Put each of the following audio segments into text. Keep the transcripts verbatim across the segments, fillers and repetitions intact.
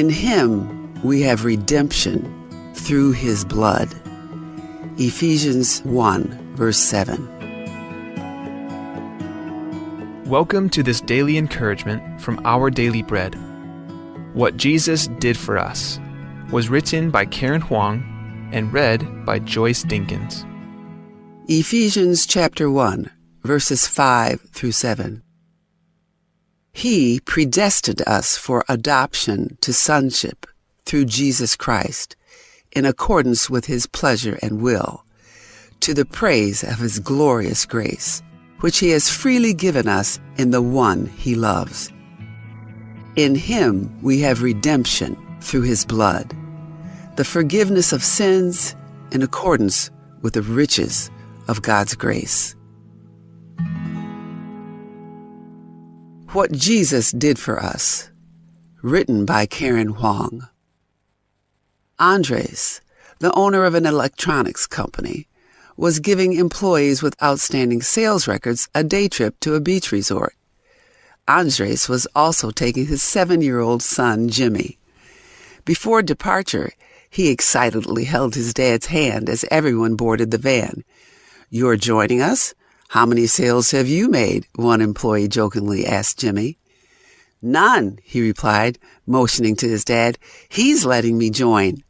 In him we have redemption through his blood. Ephesians one, verse seven. Welcome to this daily encouragement from Our Daily Bread. What Jesus Did for Us was written by Karen Huang and read by Joyce Dinkins. Ephesians chapter one, verses five through seven. He predestined us for adoption to sonship through Jesus Christ, in accordance with his pleasure and will, to the praise of his glorious grace, which he has freely given us in the one he loves. In him we have redemption through his blood, the forgiveness of sins in accordance with the riches of God's grace. What Jesus Did for Us, written by Karen Huang. Andres, the owner of an electronics company, was giving employees with outstanding sales records a day trip to a beach resort. Andres was also taking his seven-year-old son, Jimmy. Before departure, he excitedly held his dad's hand as everyone boarded the van. "You're joining us? How many sales have you made?" one employee jokingly asked Jimmy. "None," he replied, motioning to his dad. "He's letting me join."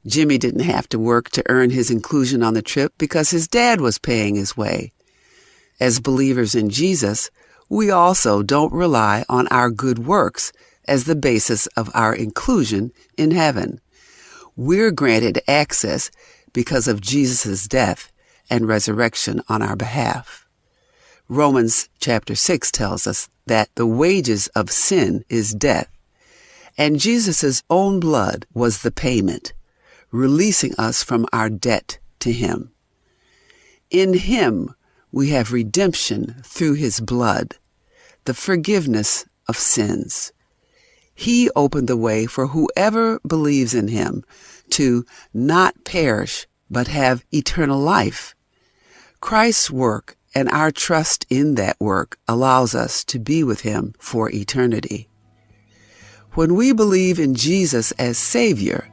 Jimmy didn't have to work to earn his inclusion on the trip because his dad was paying his way. As believers in Jesus, we also don't rely on our good works as the basis of our inclusion in heaven. We're granted access because of Jesus' death and resurrection on our behalf. Romans chapter six tells us that the wages of sin is death, and Jesus' own blood was the payment, releasing us from our debt to him. In him we have redemption through his blood, the forgiveness of sins. He opened the way for whoever believes in him to not perish but have eternal life. Christ's work and our trust in that work allows us to be with him for eternity. When we believe in Jesus as Savior,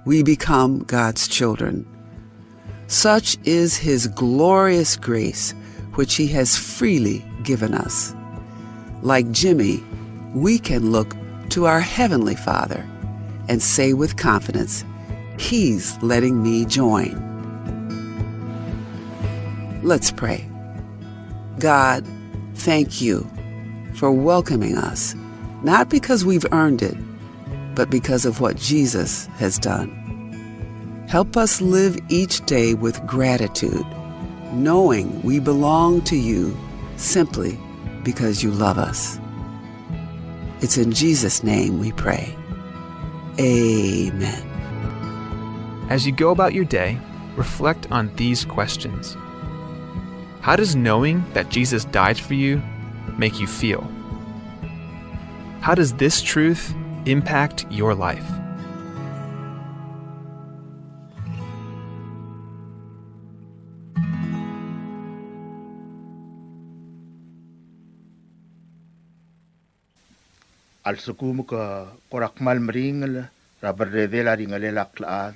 we become God's children. Such is his glorious grace, which he has freely given us. Like Jimmy, we can look to our Heavenly Father and say with confidence, "He's letting me join." Let's pray. God, thank you for welcoming us, not because we've earned it, but because of what Jesus has done. Help us live each day with gratitude, knowing we belong to you simply because you love us. It's in Jesus' name we pray. Amen. As you go about your day, reflect on these questions. How does knowing that Jesus died for you make you feel? How does this truth impact your life? A lsekum ke kora kmal meringel er a berredel a ringelel a klechad,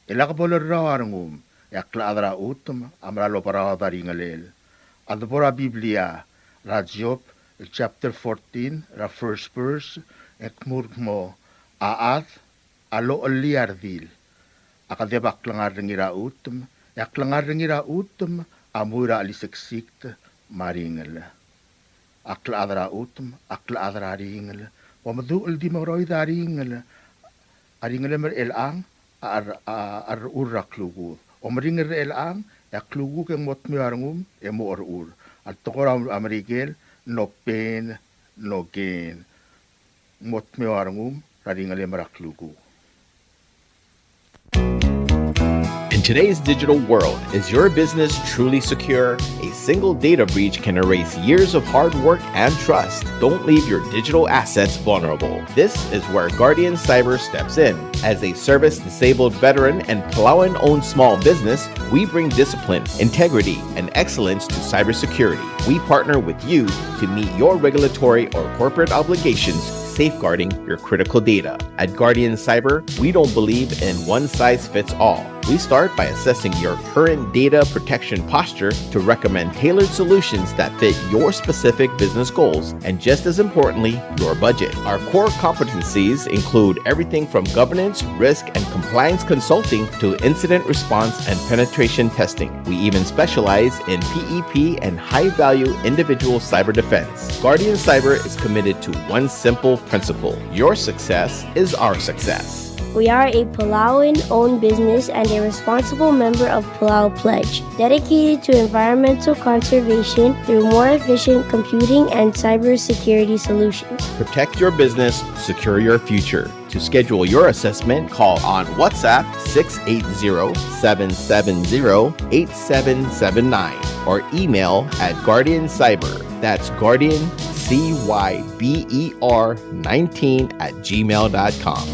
e lak bo lerrau a rengum, e a klechad er a chutem a mera el oberaod a ringelel. A debo er a Biblia er a Job el chapter fourteen er a first verse, e kmu el kmo, a chad a lochellii a redil a kedeb a klengar er ngii er a chutem, e a klengar er ngii er a chutem a mui er a cheliseksikt me a ringel. A klechad er a chutem a klechad er a ringel. Bo meduch el di mengeroid a ringel. A ringelem er chelechang a cher-, a cherechur er a klukuk. Omeringel er chelechang, e a klukuk e ng mo dmeu a rengum e mo cherechur. A le tekoi er a Merikel, no pain, no gain. Ng mo dmeu a rengum er a ringelem er a klukuk. In today's digital world, is your business truly secure? A single data breach can erase years of hard work and trust. Don't leave your digital assets vulnerable. This is where Guardian Cyber steps in. As a service-disabled veteran and Palauan-owned small business, we bring discipline, integrity, and excellence to cybersecurity. We partner with you to meet your regulatory or corporate obligations safeguarding your critical data. At Guardian Cyber, we don't believe in one size fits all. We start by assessing your current data protection posture to recommend tailored solutions that fit your specific business goals and, just as importantly, your budget. Our core competencies include everything from governance, risk, and compliance consulting to incident response and penetration testing. We even specialize in P E P and high-value individual cyber defense. Guardian Cyber is committed to one simple principle: your success is our success. We are a Palauan-owned business and a responsible member of Palau Pledge, dedicated to environmental conservation through more efficient computing and cybersecurity solutions. Protect your business, secure your future. To schedule your assessment, call on WhatsApp six eight zero, seven seven zero, eight seven seven nine or email at Guardian Cyber. That's Guardian C Y B E R nineteen at gmail dot com.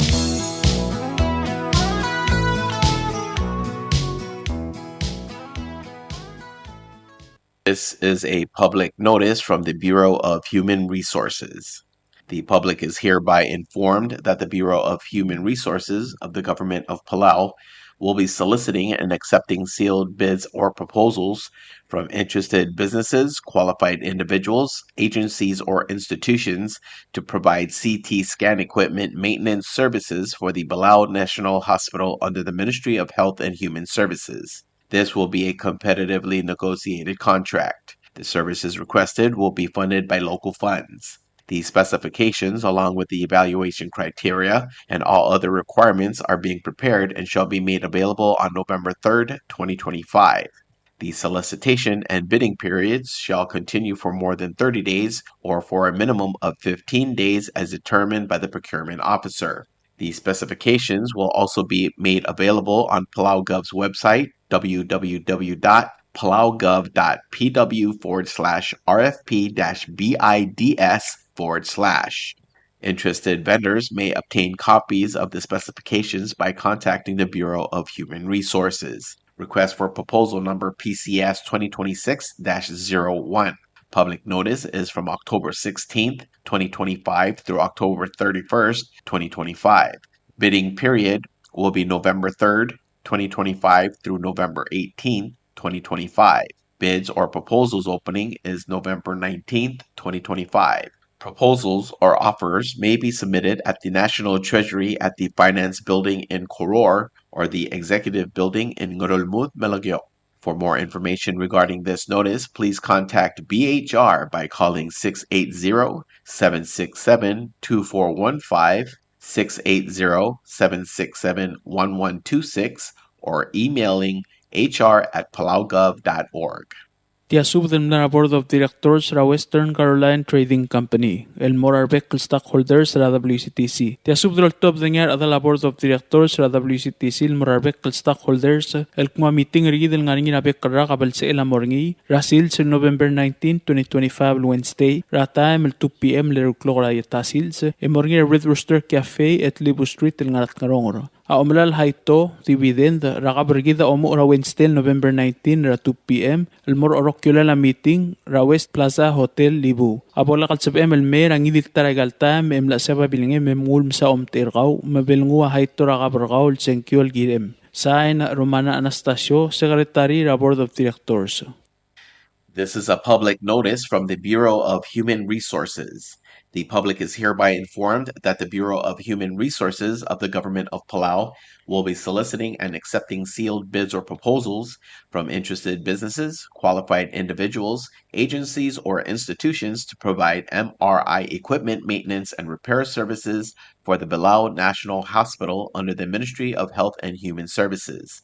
This is a public notice from the Bureau of Human Resources. The public is hereby informed that the Bureau of Human Resources of the Government of Palau will be soliciting and accepting sealed bids or proposals from interested businesses, qualified individuals, agencies, or institutions to provide C T scan equipment maintenance services for the Belau National Hospital under the Ministry of Health and Human Services. This will be a competitively negotiated contract. The services requested will be funded by local funds. The specifications, along with the evaluation criteria and all other requirements, are being prepared and shall be made available on November third, twenty twenty-five. The solicitation and bidding periods shall continue for more than thirty days or for a minimum of fifteen days as determined by the procurement officer. The specifications will also be made available on PalauGov's website, w w w dot palaugov dot p w forward slash r f p dash b i d s forward slash. Interested vendors may obtain copies of the specifications by contacting the Bureau of Human Resources. Request for proposal number P C S twenty twenty-six dash zero one. Public notice is from October sixteenth, twenty twenty-five through October thirty-first, twenty twenty-five. Bidding period will be November third, twenty twenty-five through November eighteenth, twenty twenty-five. Bids or proposals opening is November nineteenth, twenty twenty-five. Proposals or offers may be submitted at the National Treasury at the Finance Building in Koror or the Executive Building in Ngerulmud, Melekeok. For more information regarding this notice, please contact B H R by calling six eight zero, seven six seven, two four one five, six eight zero, seven six seven, one one two six, or emailing H R at palaugov dot org. Tia subed el mla er a Board of Directors er a Western Caroline Trading Company el mo er a rebek el stockholders er a W C T C. Tia subed el oltobed er ngii a rechedal a Board of Directors er a W C T C el mo er a rebek el stockholders el kmo a meeting er kid el ngar er ngii er a bek el rak a belsechel a mo er ngii er a sils el November nineteen, twenty twenty-five el Wednesday er a taem el two P M el eru el klok er a ieta sils e mo er ngii er a Red Rooster Cafe, Etlibu Street el ngar er a Tngeronger. A omelai el haito, dividend, er a kab er kid a omuchel er a Wednesday el November nineteen er a two P M el mo er a orokiolel a meeting er a West Plaza Hotel, Libu. A bo lak el sebechem el mei er a ngii di el ta er aika el taem e mla chesiab a bilngem e mnguu el msa omtechei er kau me bo lenguu a haito er a kab er kau el sengkio el kirem. Sign, Romana Anastasio, Secretary er a Board of Directors. This is a public notice from the Bureau of Human Resources. The public is hereby informed that the Bureau of Human Resources of the Government of Palau will be soliciting and accepting sealed bids or proposals from interested businesses, qualified individuals, agencies, or institutions to provide M R I equipment maintenance and repair services for the Belau National Hospital under the Ministry of Health and Human Services.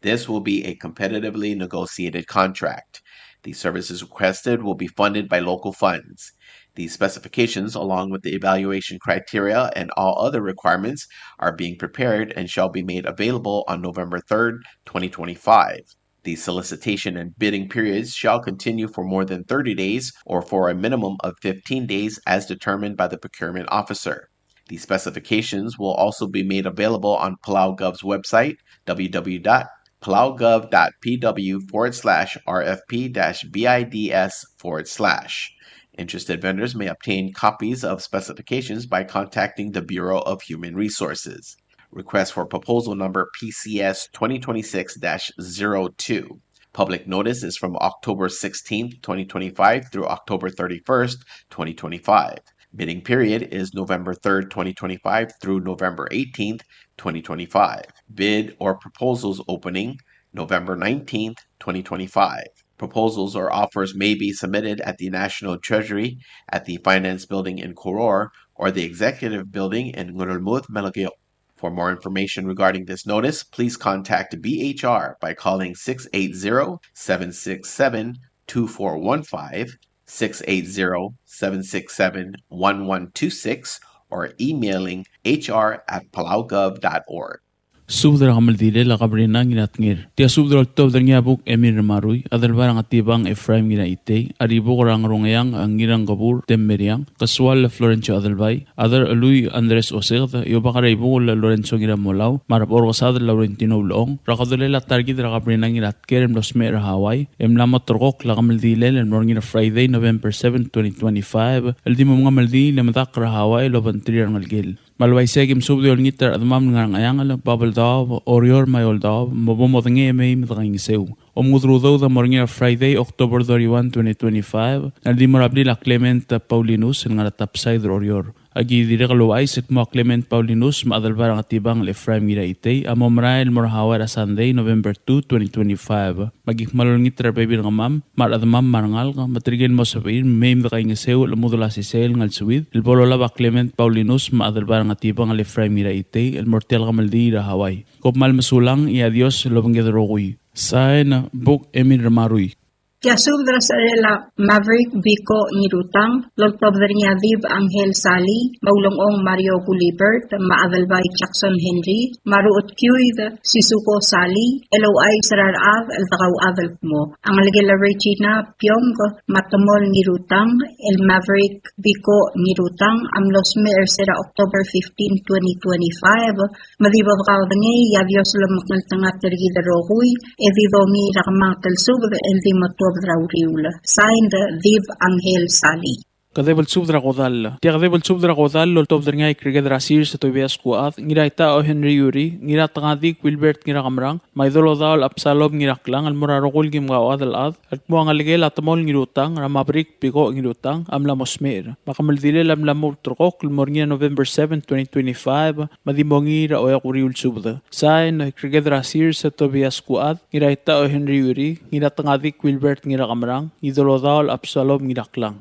This will be a competitively negotiated contract. The services requested will be funded by local funds. The specifications, along with the evaluation criteria and all other requirements, are being prepared and shall be made available on November third, twenty twenty-five. The solicitation and bidding periods shall continue for more than thirty days or for a minimum of fifteen days as determined by the procurement officer. The specifications will also be made available on PalauGov's website, w w w dot palaugov dot p w forward slash r f p dash b i d s forward slash. Interested vendors may obtain copies of specifications by contacting the Bureau of Human Resources. Request for proposal number P C S twenty twenty-six dash zero two. Public notice is from October sixteenth, twenty twenty-five through October thirty-first, twenty twenty-five. Bidding period is November third, twenty twenty-five through November eighteenth, twenty twenty-five. Bid or proposals opening November nineteenth, twenty twenty-five. Proposals or offers may be submitted at the National Treasury at the Finance Building in Koror or the Executive Building in Ngerulmud, Melekeok. For more information regarding this notice, please contact B H R by calling six eight zero, seven six seven, two four one five, six eight zero, seven six seven, one one two six, or emailing H R at palaugov dot org. Subed er a kemeldilel a Kabrina Ngiratnger. Tia subed er a oltobed er ngii a Buk Emil Remarui, Adelbai er a Ngetibang Ephraim Ngiraitei, Aribuk er a Ngerungeang Ngirangkebur Temmeriang, Kesual Florencio Adelbai, Aderchelui Andres Oseked, Iobak er a Ibukul Lorenzo Ngiramolau, me a Reborkesadel Laurentino Ulechong, er a kodellel a ta er kid er a Kabrina Ngiratker el mlo smecher er a Hawaii, e mla mo terrekokl a kemeldilel el mo er ngii er a Friday, November seven, twenty twenty-five, el di mo mengemeldiil e medakl er a Hawaii el obengterir a rengelekel. Me a le uaisei e ki mesubed e olengit er a rechedemam el ngar er a Ngcheangel, Babeldaob, Oreor me a Eouldaob, me bo modengei e mei me dekaingeseu. Omengudel udoud a mo er ngii er a Friday, October thirty-one, twenty twenty-five, el di mo er a blil a Clement Paulinus el ngar er a Topside er Oreor. Aki dirrek el ouchais el kmo a Clement Paulinus me a Adelbai er a Ngetibang el Ephraim Ngiraitei a mo merael el mo er a Hawaii er a Sunday, November two, twenty twenty-five. Me aki kmal olengit er a rebebil er kemam me a rechedemam me a rengalek, me tirke el mo sebechir me mei me dekaingeseu el chemudel a sesei el ngelsuid el bo lolab a Clement Paulinus me a Adelbai er a Ngetibang el Ephraim Ngiraitei el mo er tia el kemeldiil er a Hawaii. Kom kmal mesulang, e a Dios el obengked el rokui. Sain, Buk Emil Remarui. Tia subed er a secherel a Maverick Biko Ngirutang, el oltobed er ngii a Dib Angel Sali, me a Ulengchong Mario Gulibert, me a Adelbai Jackson Henry, me a Ruchedkiuid Sisuko Sali, el ouchais er a rechad el dekauchad el kmo a ngelekel a Regina Piong me a Temol Ngirutang, el Maverick Biko Ngirutang, a mlo smecher er se er a October fifteen, twenty twenty-five, me di bo dekaudengei, e a Dios lomekngeltengat er kid el rokui, e di dongiil er a kemanget el subed el di mo tuobed er a uriul. Signed, Dib Angel Sali. Kedeb el subed er a kodall. Tia kedeb el subed er a kodall el oltobed er ngii a Ikreked er a Sir Setobias Kuad, Ngiraitaoch Henry Yuri, Ngiratengadik Wilbert Ngirakemerang, me a Idolodaol Absalom Ngiraklang el mo er a rokui el kim kauchad el chad el kmo a ngelekel a Temol Ngirutang er a Maverick Biko Ngirutang a mla mo smecher. Me a kemeldilel a mla mo ulterekokl el mo er ngii er a November seven, twenty twenty-five, me di mo ngii er a Oeak Uriul Subed. Sain, Ikreked er a Sir Setobias Kuad, Ngiraitaoch Henry Yuri, Ngiratengadik Wilbert Ngirakemerang, Idolodaol Absalom Ngiraklang.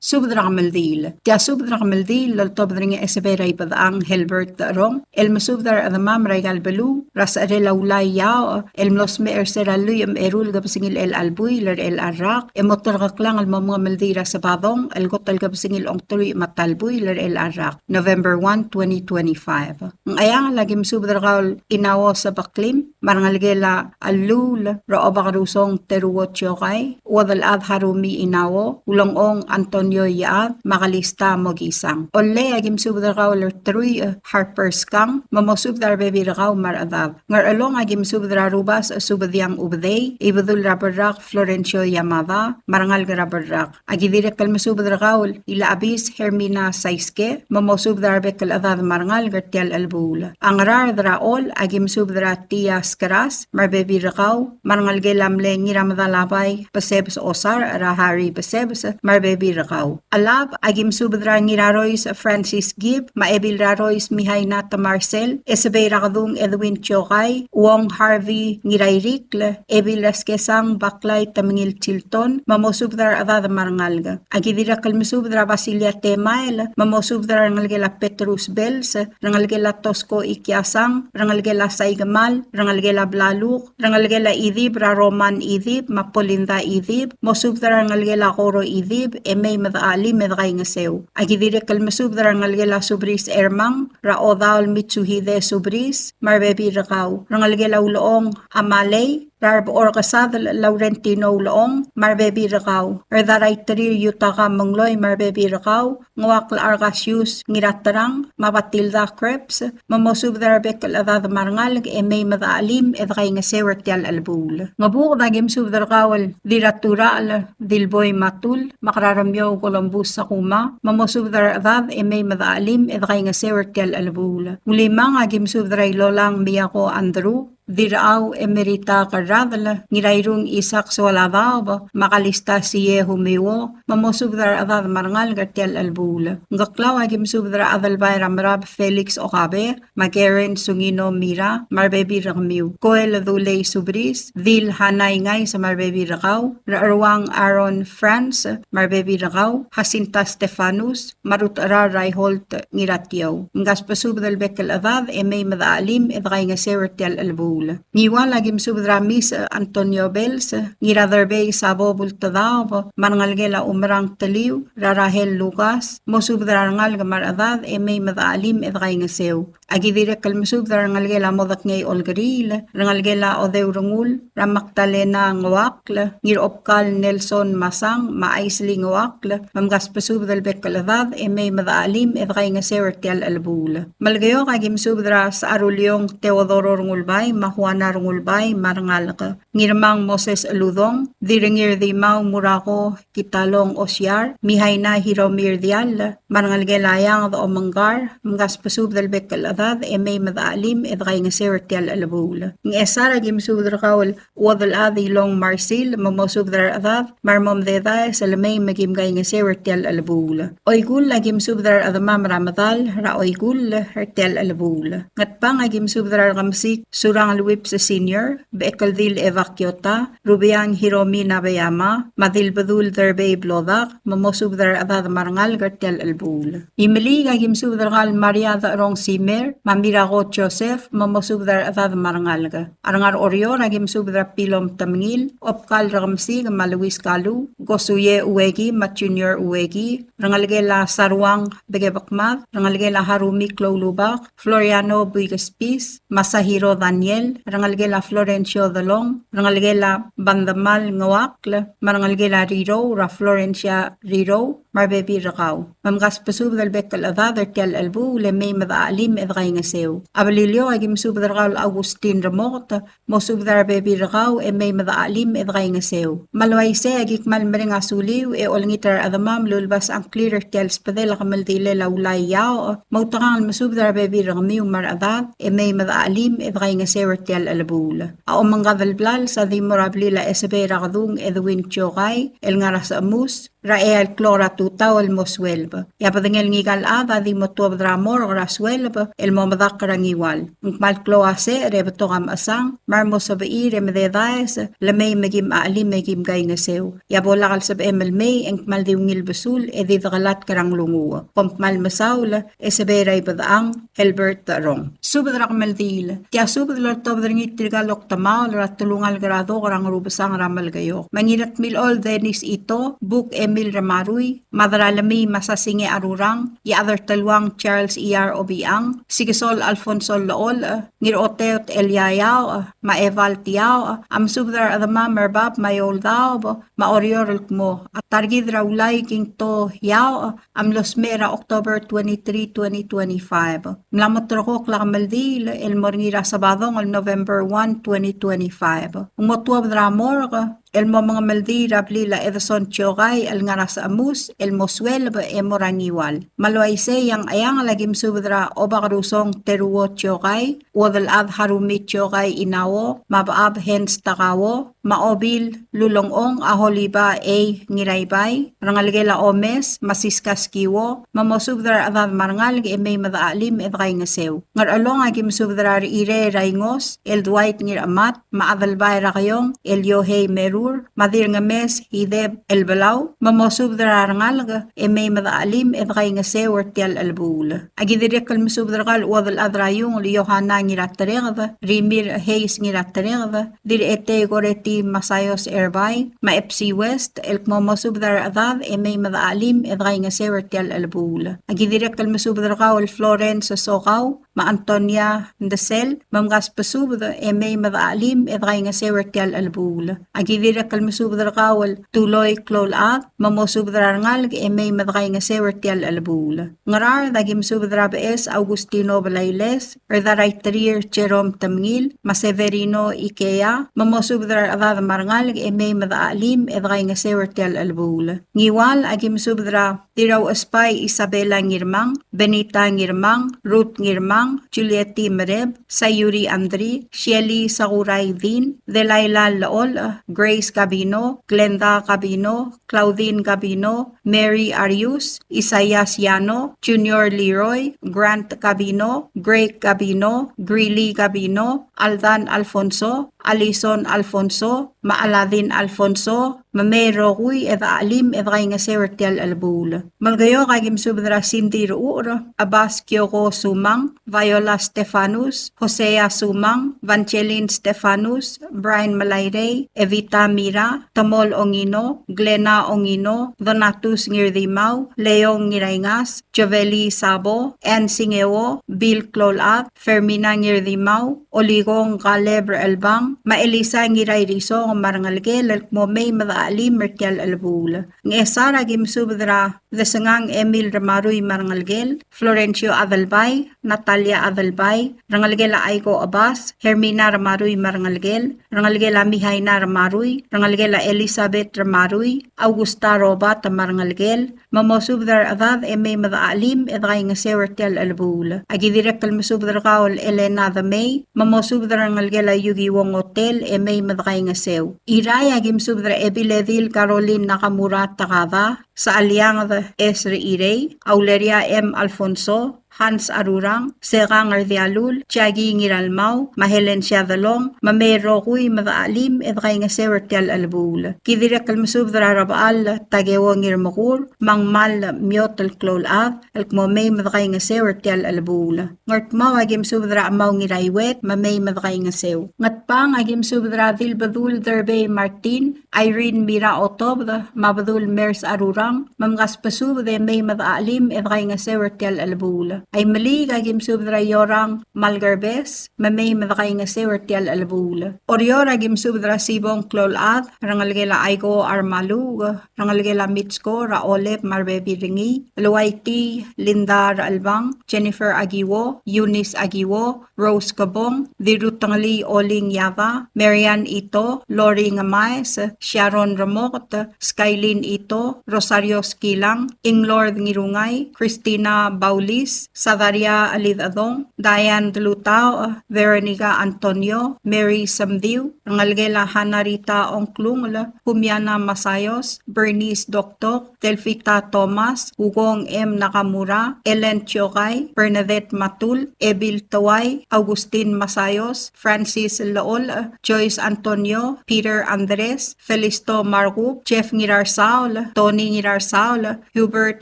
Subed er a kemeldiil. Tia subed er a kemeldiil el oltobed er ngii a Esebei er a Ibedechang Helbert Rong, el mesubed er a rechedemam er aika el beluu er a secherel a Ulai Iaoch, el mlo smecher er se er a lluich me a eru el kebesengil er chelecha el buil er chelecha el rak, e mo terkeklang el mo mengemeldiil er a Sebadong el kot el kebesengil a ongeteruich me a ta el buil er chelecha el rak, November one, twenty twenty-five. Ngcheangel, aki mesubed er kau el Inao Sebeklim, me a rengelekel a Lluul er a Obakerusong Teruo Tiokai, Uodelchad Harumi Inao, Ulengchong Antonio Iechad, me a Kalista Mokisang. Ollei, aki mesubed er kau el Teruich Harper Skang, me mosubed er a rebebil er kau me a rechedad. Ngerchelong, aki mesubed er a Rubas Subediang Ubedei, Ibedul er a Berrak Florencio Yamada, me a rengalek er a Berrak. Aki dirrek el mesubed er kau el Ilachebis Hermina Saiske, me mosubed er a rebek el chedad me a rengalek er tia el chelebuul. A Ngaraard er a Chol, aki mesubed er a Tia Skeras me a rebebil er kau, me a rengelekel a mle Ngiramedalabai Besebes Osar, er a Harry Besebes me a rebebil er kau. Chelab, aki mesubed er a Ngirarois Francis Gibb, me a Ebil er a Rois Mihaina Temarsel, Esebei er a Kedung Edwin Tiokai, Uong Harvey Ngirairikl, Ebil er a Skesang Baklai Temengil Chilton, me mosubed er a rechedad me a rengalek. Aki dirrek el mesubed er a Basilia Temael, me mosubed er a rengelekel a Petrus Bells, rengelekel a Tosko Ikiasang, rengelekel a Saikemal, rengelekel a Blaluk, rengelekel a Idib er a Roman Idib, me a Polinda Idib, mosubed er a rengelekel a Koro Idib, e mei me dechelim e dekaingeseu. Aki dirrek el mesubed er a rengelekel a Subris Ermang, er a Odaol Mitsuhide Subris, me a rebebil er kau, rengelekel a Ulechong Amalei, er a Rebechor Kesadel Laurentino Ulechong me a rebebil er kau, er a Daraiterir Yutaka Mengloi me a rebebil er kau, Ngeuakl Argasius Ngiraterang, me a Batilda Krebs, me mosubed er a rebek el chedad me a rengalek e mei me dechelim e dekaingeseu er tia el chelebuul. Ngebuked a ki mesubed er kau el Dirraturachel Dilboi Matul, me a Keraremiou Columbus Sakuma, me mosubed er a rechedad e mei me dechelim e dekaingeseu er tia el chelebuul. Ulimang a ki mesubed er a Ilolang Miyako Andrew, Dirrau Emerita Kerradel, Ngirairung Isaac Soaladaob, me a Kalista Sie Humiuo, me mosubed er a rechedad me a rengalek er tia el chelebuul. Ngkeklau a ki mesubed er a Adelbai er a Merab Felix Okabe, me a Karen Sungino Mira, me a rebebil er kemiu. Koel Dulei Subris, Dil Hanai Ngais me a rebebil er kau, Recheruang Aaron France, me a rebebil er kau, Jacinta Stefanus, me a Rutecherar Reinhold Ngiratiou. Mkasbesubed el bek el chedad e mei me dechelim e dekaingeseu er tia el chelebuul. Ngiwal a ki mesubed er a Mis Antonio Bells, Ngiraderbei Sabo Bultedaob, me a rengelekel a Umerang Teliu, er a Rahel Lucas, mosubed er a rengalek me a rechedad e mei me dechelim e dekaingeseu. A ki dirrek el mesubed er a rengelekel a Modekngei Olkeriil, rengelekel a Odeu Rengul, er a Magdalena Ngeuakl, Ngirobkal Nelson Masang, me a Aisley Ngeuakl, me mkasbesubed el bek el chedad e mei me dechelim e dekaingeseu er tia el chelebuul. Melekeok a ki mesubed er a Secharuleong Teodoro Rengulbai, me a Juana Rengulbai, me a rengalek. Ngirmang Moses Eludong, Dirrengir Dimau Murako Kitalong Osiar, Mihaina Hiromi Rdiall, me a rengelekel a Eanged Omengkar, mkasbesubed el bek el chedad e mei me dechelim e dekaingeseu er tia el chelebuul. Ngchesar a ki mesubed er kau el Uodelchad Ilong Marsil, me mosubed er a rechedad, me a remo mededaes el mei me kim kaingeseu er tia el chelebuul. Oikull a ki mesubed er a rechedemam er a medal er a Oikull er tia el chelebuul. Ngatpang a ki mesubed er a Rekemesik Surangel Whipps Senior, Bechekeldil Eva Kiota, Rubeang Hiromi Nabeyama, me a Dilbedul Derbei Blodak, me mosubed er a rechedad me a rengalek er tia el chelebuul. Imeliik a ki mesubed er kau el Maria Decherong Simer, me a Mirako Joseph, me mosubed er a rechedad me a rengalek. A rengar Oreor a ki mesubed er a Pilom Temengil, Obkal Rekemesik me a Luis Kalu, Kosuie Ueki me a Junior Ueki, rengelekel a Saruang Bekebekmad, rengelekel a Harumi Kloulubak, Floriano Buikespis, Masahiro Daniel, rengelekel a Florencio Delong, rengelekel a Bandemal Ngeuakl, me a rengelekel a Rirou, er a Florencia Rirou, me a rebebil er kau. Me mkasbesubed el bek el chedad er tia el chelebuul e mei me dechelim e dekaingeseu. A Beliliou a ki mesubed er kau el Augustin Remoket, mosubed er a rebebil er kau e mei me dechelim e dekaingeseu. Me a le uaisei a ki kmal mereng a suliu e olengit er a rechedemam el ulebas a ngklir er tia el sbedel a kemeldilel a Ulai Iaoch, me outekangel mesubed er a rebebil er kemiu me a rechedad e mei me dechelim e dekaingeseu er tia el chelebuul. A omengkad el blals a di mo er a blil a Esebei er a Kedung Edwin Tiokai el ngar er a Sechemus, er a eai el klok er a tutau el mo sueleb. E a bedengel ngika el chad a di mo tuobed er a morgue er a sueleb el mo medakl er a Ngiwal. Ng kmal klou a secher e betok a mechesang, me a remo sebechir e mededaes, le mei me kim chelim e kim kaingeseu. E a bo lak el sebechem el mei, e ng kmal di ungil besul, e di dekelatk er a nglunguuch. Kom kmal mesaul, Esebei er a Ibedechang, Helbert Decherong. Subed er a kemeldiil. Tia subed el oltobed er ngii tirka el oktemaol er a telungalek er a dok er a Ngerubesang er a Melekeok. Me a Ngiratmilechol Dennis Ito, Buk Emil Remarui, Madralemii Masasinge Arurang, Iechad er Teluang Charles Iyar Obichang, Sikesol Alfonso Llecholech, Ngiroteot Elia Iaoch, me a Eval Tiaoch, a mesubed er a rechedemam er bab me a eou el daob, me a Oreor el kmo, a ta er kid er a Ulai Kingto Iaoch, a mlo smecher er a October twenty-three, twenty twenty-five. Ng mla mo terrekokl a kemeldiil el mo er ngii er a Sabadong el November one, twenty twenty-five. Ng mo tuobed er a morgue el mo mengemeldiil er a blil a Edson Tiokai el ngar er a Sechemus el mo sueleb e mo er a Ngiwal. Me a le uaisei e a Ngcheangel a ki mesubed er a Obakerusong Teruo Tiokai, Uodelchad Harumi Tiokai Inao, me a Bechab Hans Takao, me a Obil Lulengchong a Holiba A. Ngiraibai, rengelekel a Omes, me a Siska Skiwo, me mosubed er a rechedad me a rengalek e mei me dechelim e dekaingeseu. Ngerchelong a ki mesubed er a Rechirei er a Ingos, el Dwight Ngirchemat, me a Adelbai er a Keiong, el Yohei Merur, me a Dirngemes Hideb el Belau, me mosubed er a rengalek e mei me dechelim e dekaingeseu er tia el chelebuul. A ki dirrek el mesubed er kau el Uodelchad er a Iung el Yohana Ngiratereked, Rimir Heis Ngiratereked, Dirretei Koreti Masayos Erbai, me a Epsi West, el kmo mosubed er a rechedad e mei me dechachelim e dekaingeseu er tia el chelebuul. Aki dirrek el mesubed er kau el Florence Sokau, me a Antonia Ndesel, me mkasbesubed e mei me dechachelim e dekaingeseu er tia el chelebuul. Aki dirrek el mesubed er kau el Tuloi Kloulechad, me mosubed er a rengalek e mei me dekaingeseu er tia el chelebuul. Ngaraard, aki mesubed er a Beches Augustino Blailes, er a Darai Terir Jerome Temngil, me a Severino Ikea, me mosubed er a rechedad me a rengalek e mei me dechachelim e dekaingeseu er tia el chelebuul. Ngiwal, aki mesubed er a Dirrauchesbai Isabela Ngirmang, Benita Ngirmang, Ruth Ngirmang, Julieti Mereb, Sayuri Andri, Shelly Sakurai Din, Delaila Llecholch, Grace Gabino, Glenda Gabino, Claudine Gabino, Mary Arius, Isaias Yano, Junior Leroy, Grant Gabino, Greg Gabino, Greeley Gabino, Aldan Alfonso, Alison Alfonso, me a Aladin Alfonso, me mei el rokui e dechachelim e dekaingeseu er tia el chelebuul. Melekeok, aki mesubed er a Cindy Rechucher, Abbas Kioko Sumang, Viola Stefanus, Hosea Sumang, Vangeline Stefanus, Brian Melairei, Evita Mira, Temol Ongino, Glena Ongino, Donatus Ngirdimau, Leong Ngiraingas, Joveli Sabo, Ann Singeo, Bill Kloulechad, Fermina Ngirdimau, Oligong Kaleb Rechelbang, me a Elisa Ngirairisong me a rengelekel el kmo mei me dechachelim er tia el chelebuul. Ngchesar, aki mesubed er a Desengang Emil Ramarui me a rengelekel, Florencio Adelbai, Natalia Adelbai, rengelekel a Aiko Abbas, Hermina Ramarui me a rengelekel, rengelekel a Mihaina Ramarui, rengelekel a Elizabeth Ramarui, Augusta Robert me a rengelekel, me mosubed er a rechedad e mei me dechachelim e dekaingeseu er tia el chelebuul. Aki dirrek el mesubed er kau el Elena Demei, me mosubed er a rengelekel a Yuki Wong Hotel e mei me dekaingeseu. Irrai, aki mesubed er a Ebiledil Caroline Nakamura Takada, Salianged Esri Irei, Auleria M. Alfonso, Hans Arurang, Sekang Erdialul, Jackie Ngiralmau, me a Helen Siadelong, me mei el rokui me dechachelim e dekaingeseu er tia el chelebuul. Ki dirrek el mesubed er a Rebechall Takeo Ngirmekur, me a Ngmal Miot el Kloulechad, el kmo mei me dekaingeseu er tia el chelebuul. Ngardmau, aki mesubed er a Chemau Ngiraiuet, me mei me dekaingeseu. Ngatpang, aki mesubed er a Dilbedul Derbei Martin, Irene Mira Otobed, me a Bedul Mers Arurang, me mkasbesubed e mei me dechachelim e dekaingeseu er tia el chelebuul. Aimeliik, aki mesubed er a Iorang Malkerbes, me mei me dekaingeseu er tia el chelebuul. Oreor, aki mesubed er a Sibong Kloulechad, rengelekel a Aiko Armaluuk, rengelekel a Mitsko, er a Olep me a rebebil er ngii, Luaiti Linda Rechelbang, Jennifer Akiwo, Eunice Akiwo, Rose Kebong, Dirrutengelii Oling Yada, Marian Ito, Lori Ngemaes, Sharon Remoket, Skylin Ito, Rosario Skilang, Inglord Ngirungai, Christina Baulis, Sadaria Alidadong, Diane Delutao, Veronica Antonio, Mary Semdiu, rengelekel a Hannah Rita Ongklungel, Humiana Masayos, Bernice Doktok, Delfita Thomas, Ugong M. Nakamura, Ellen Chiokai, Bernadette Matul, Ebil Tewai, Augustin Masayos, Francis Lechol, Joyce Antonio, Peter Andres, Felisto Markub, Jeff Ngirarsaol, Tony Ngirarsaol, Hubert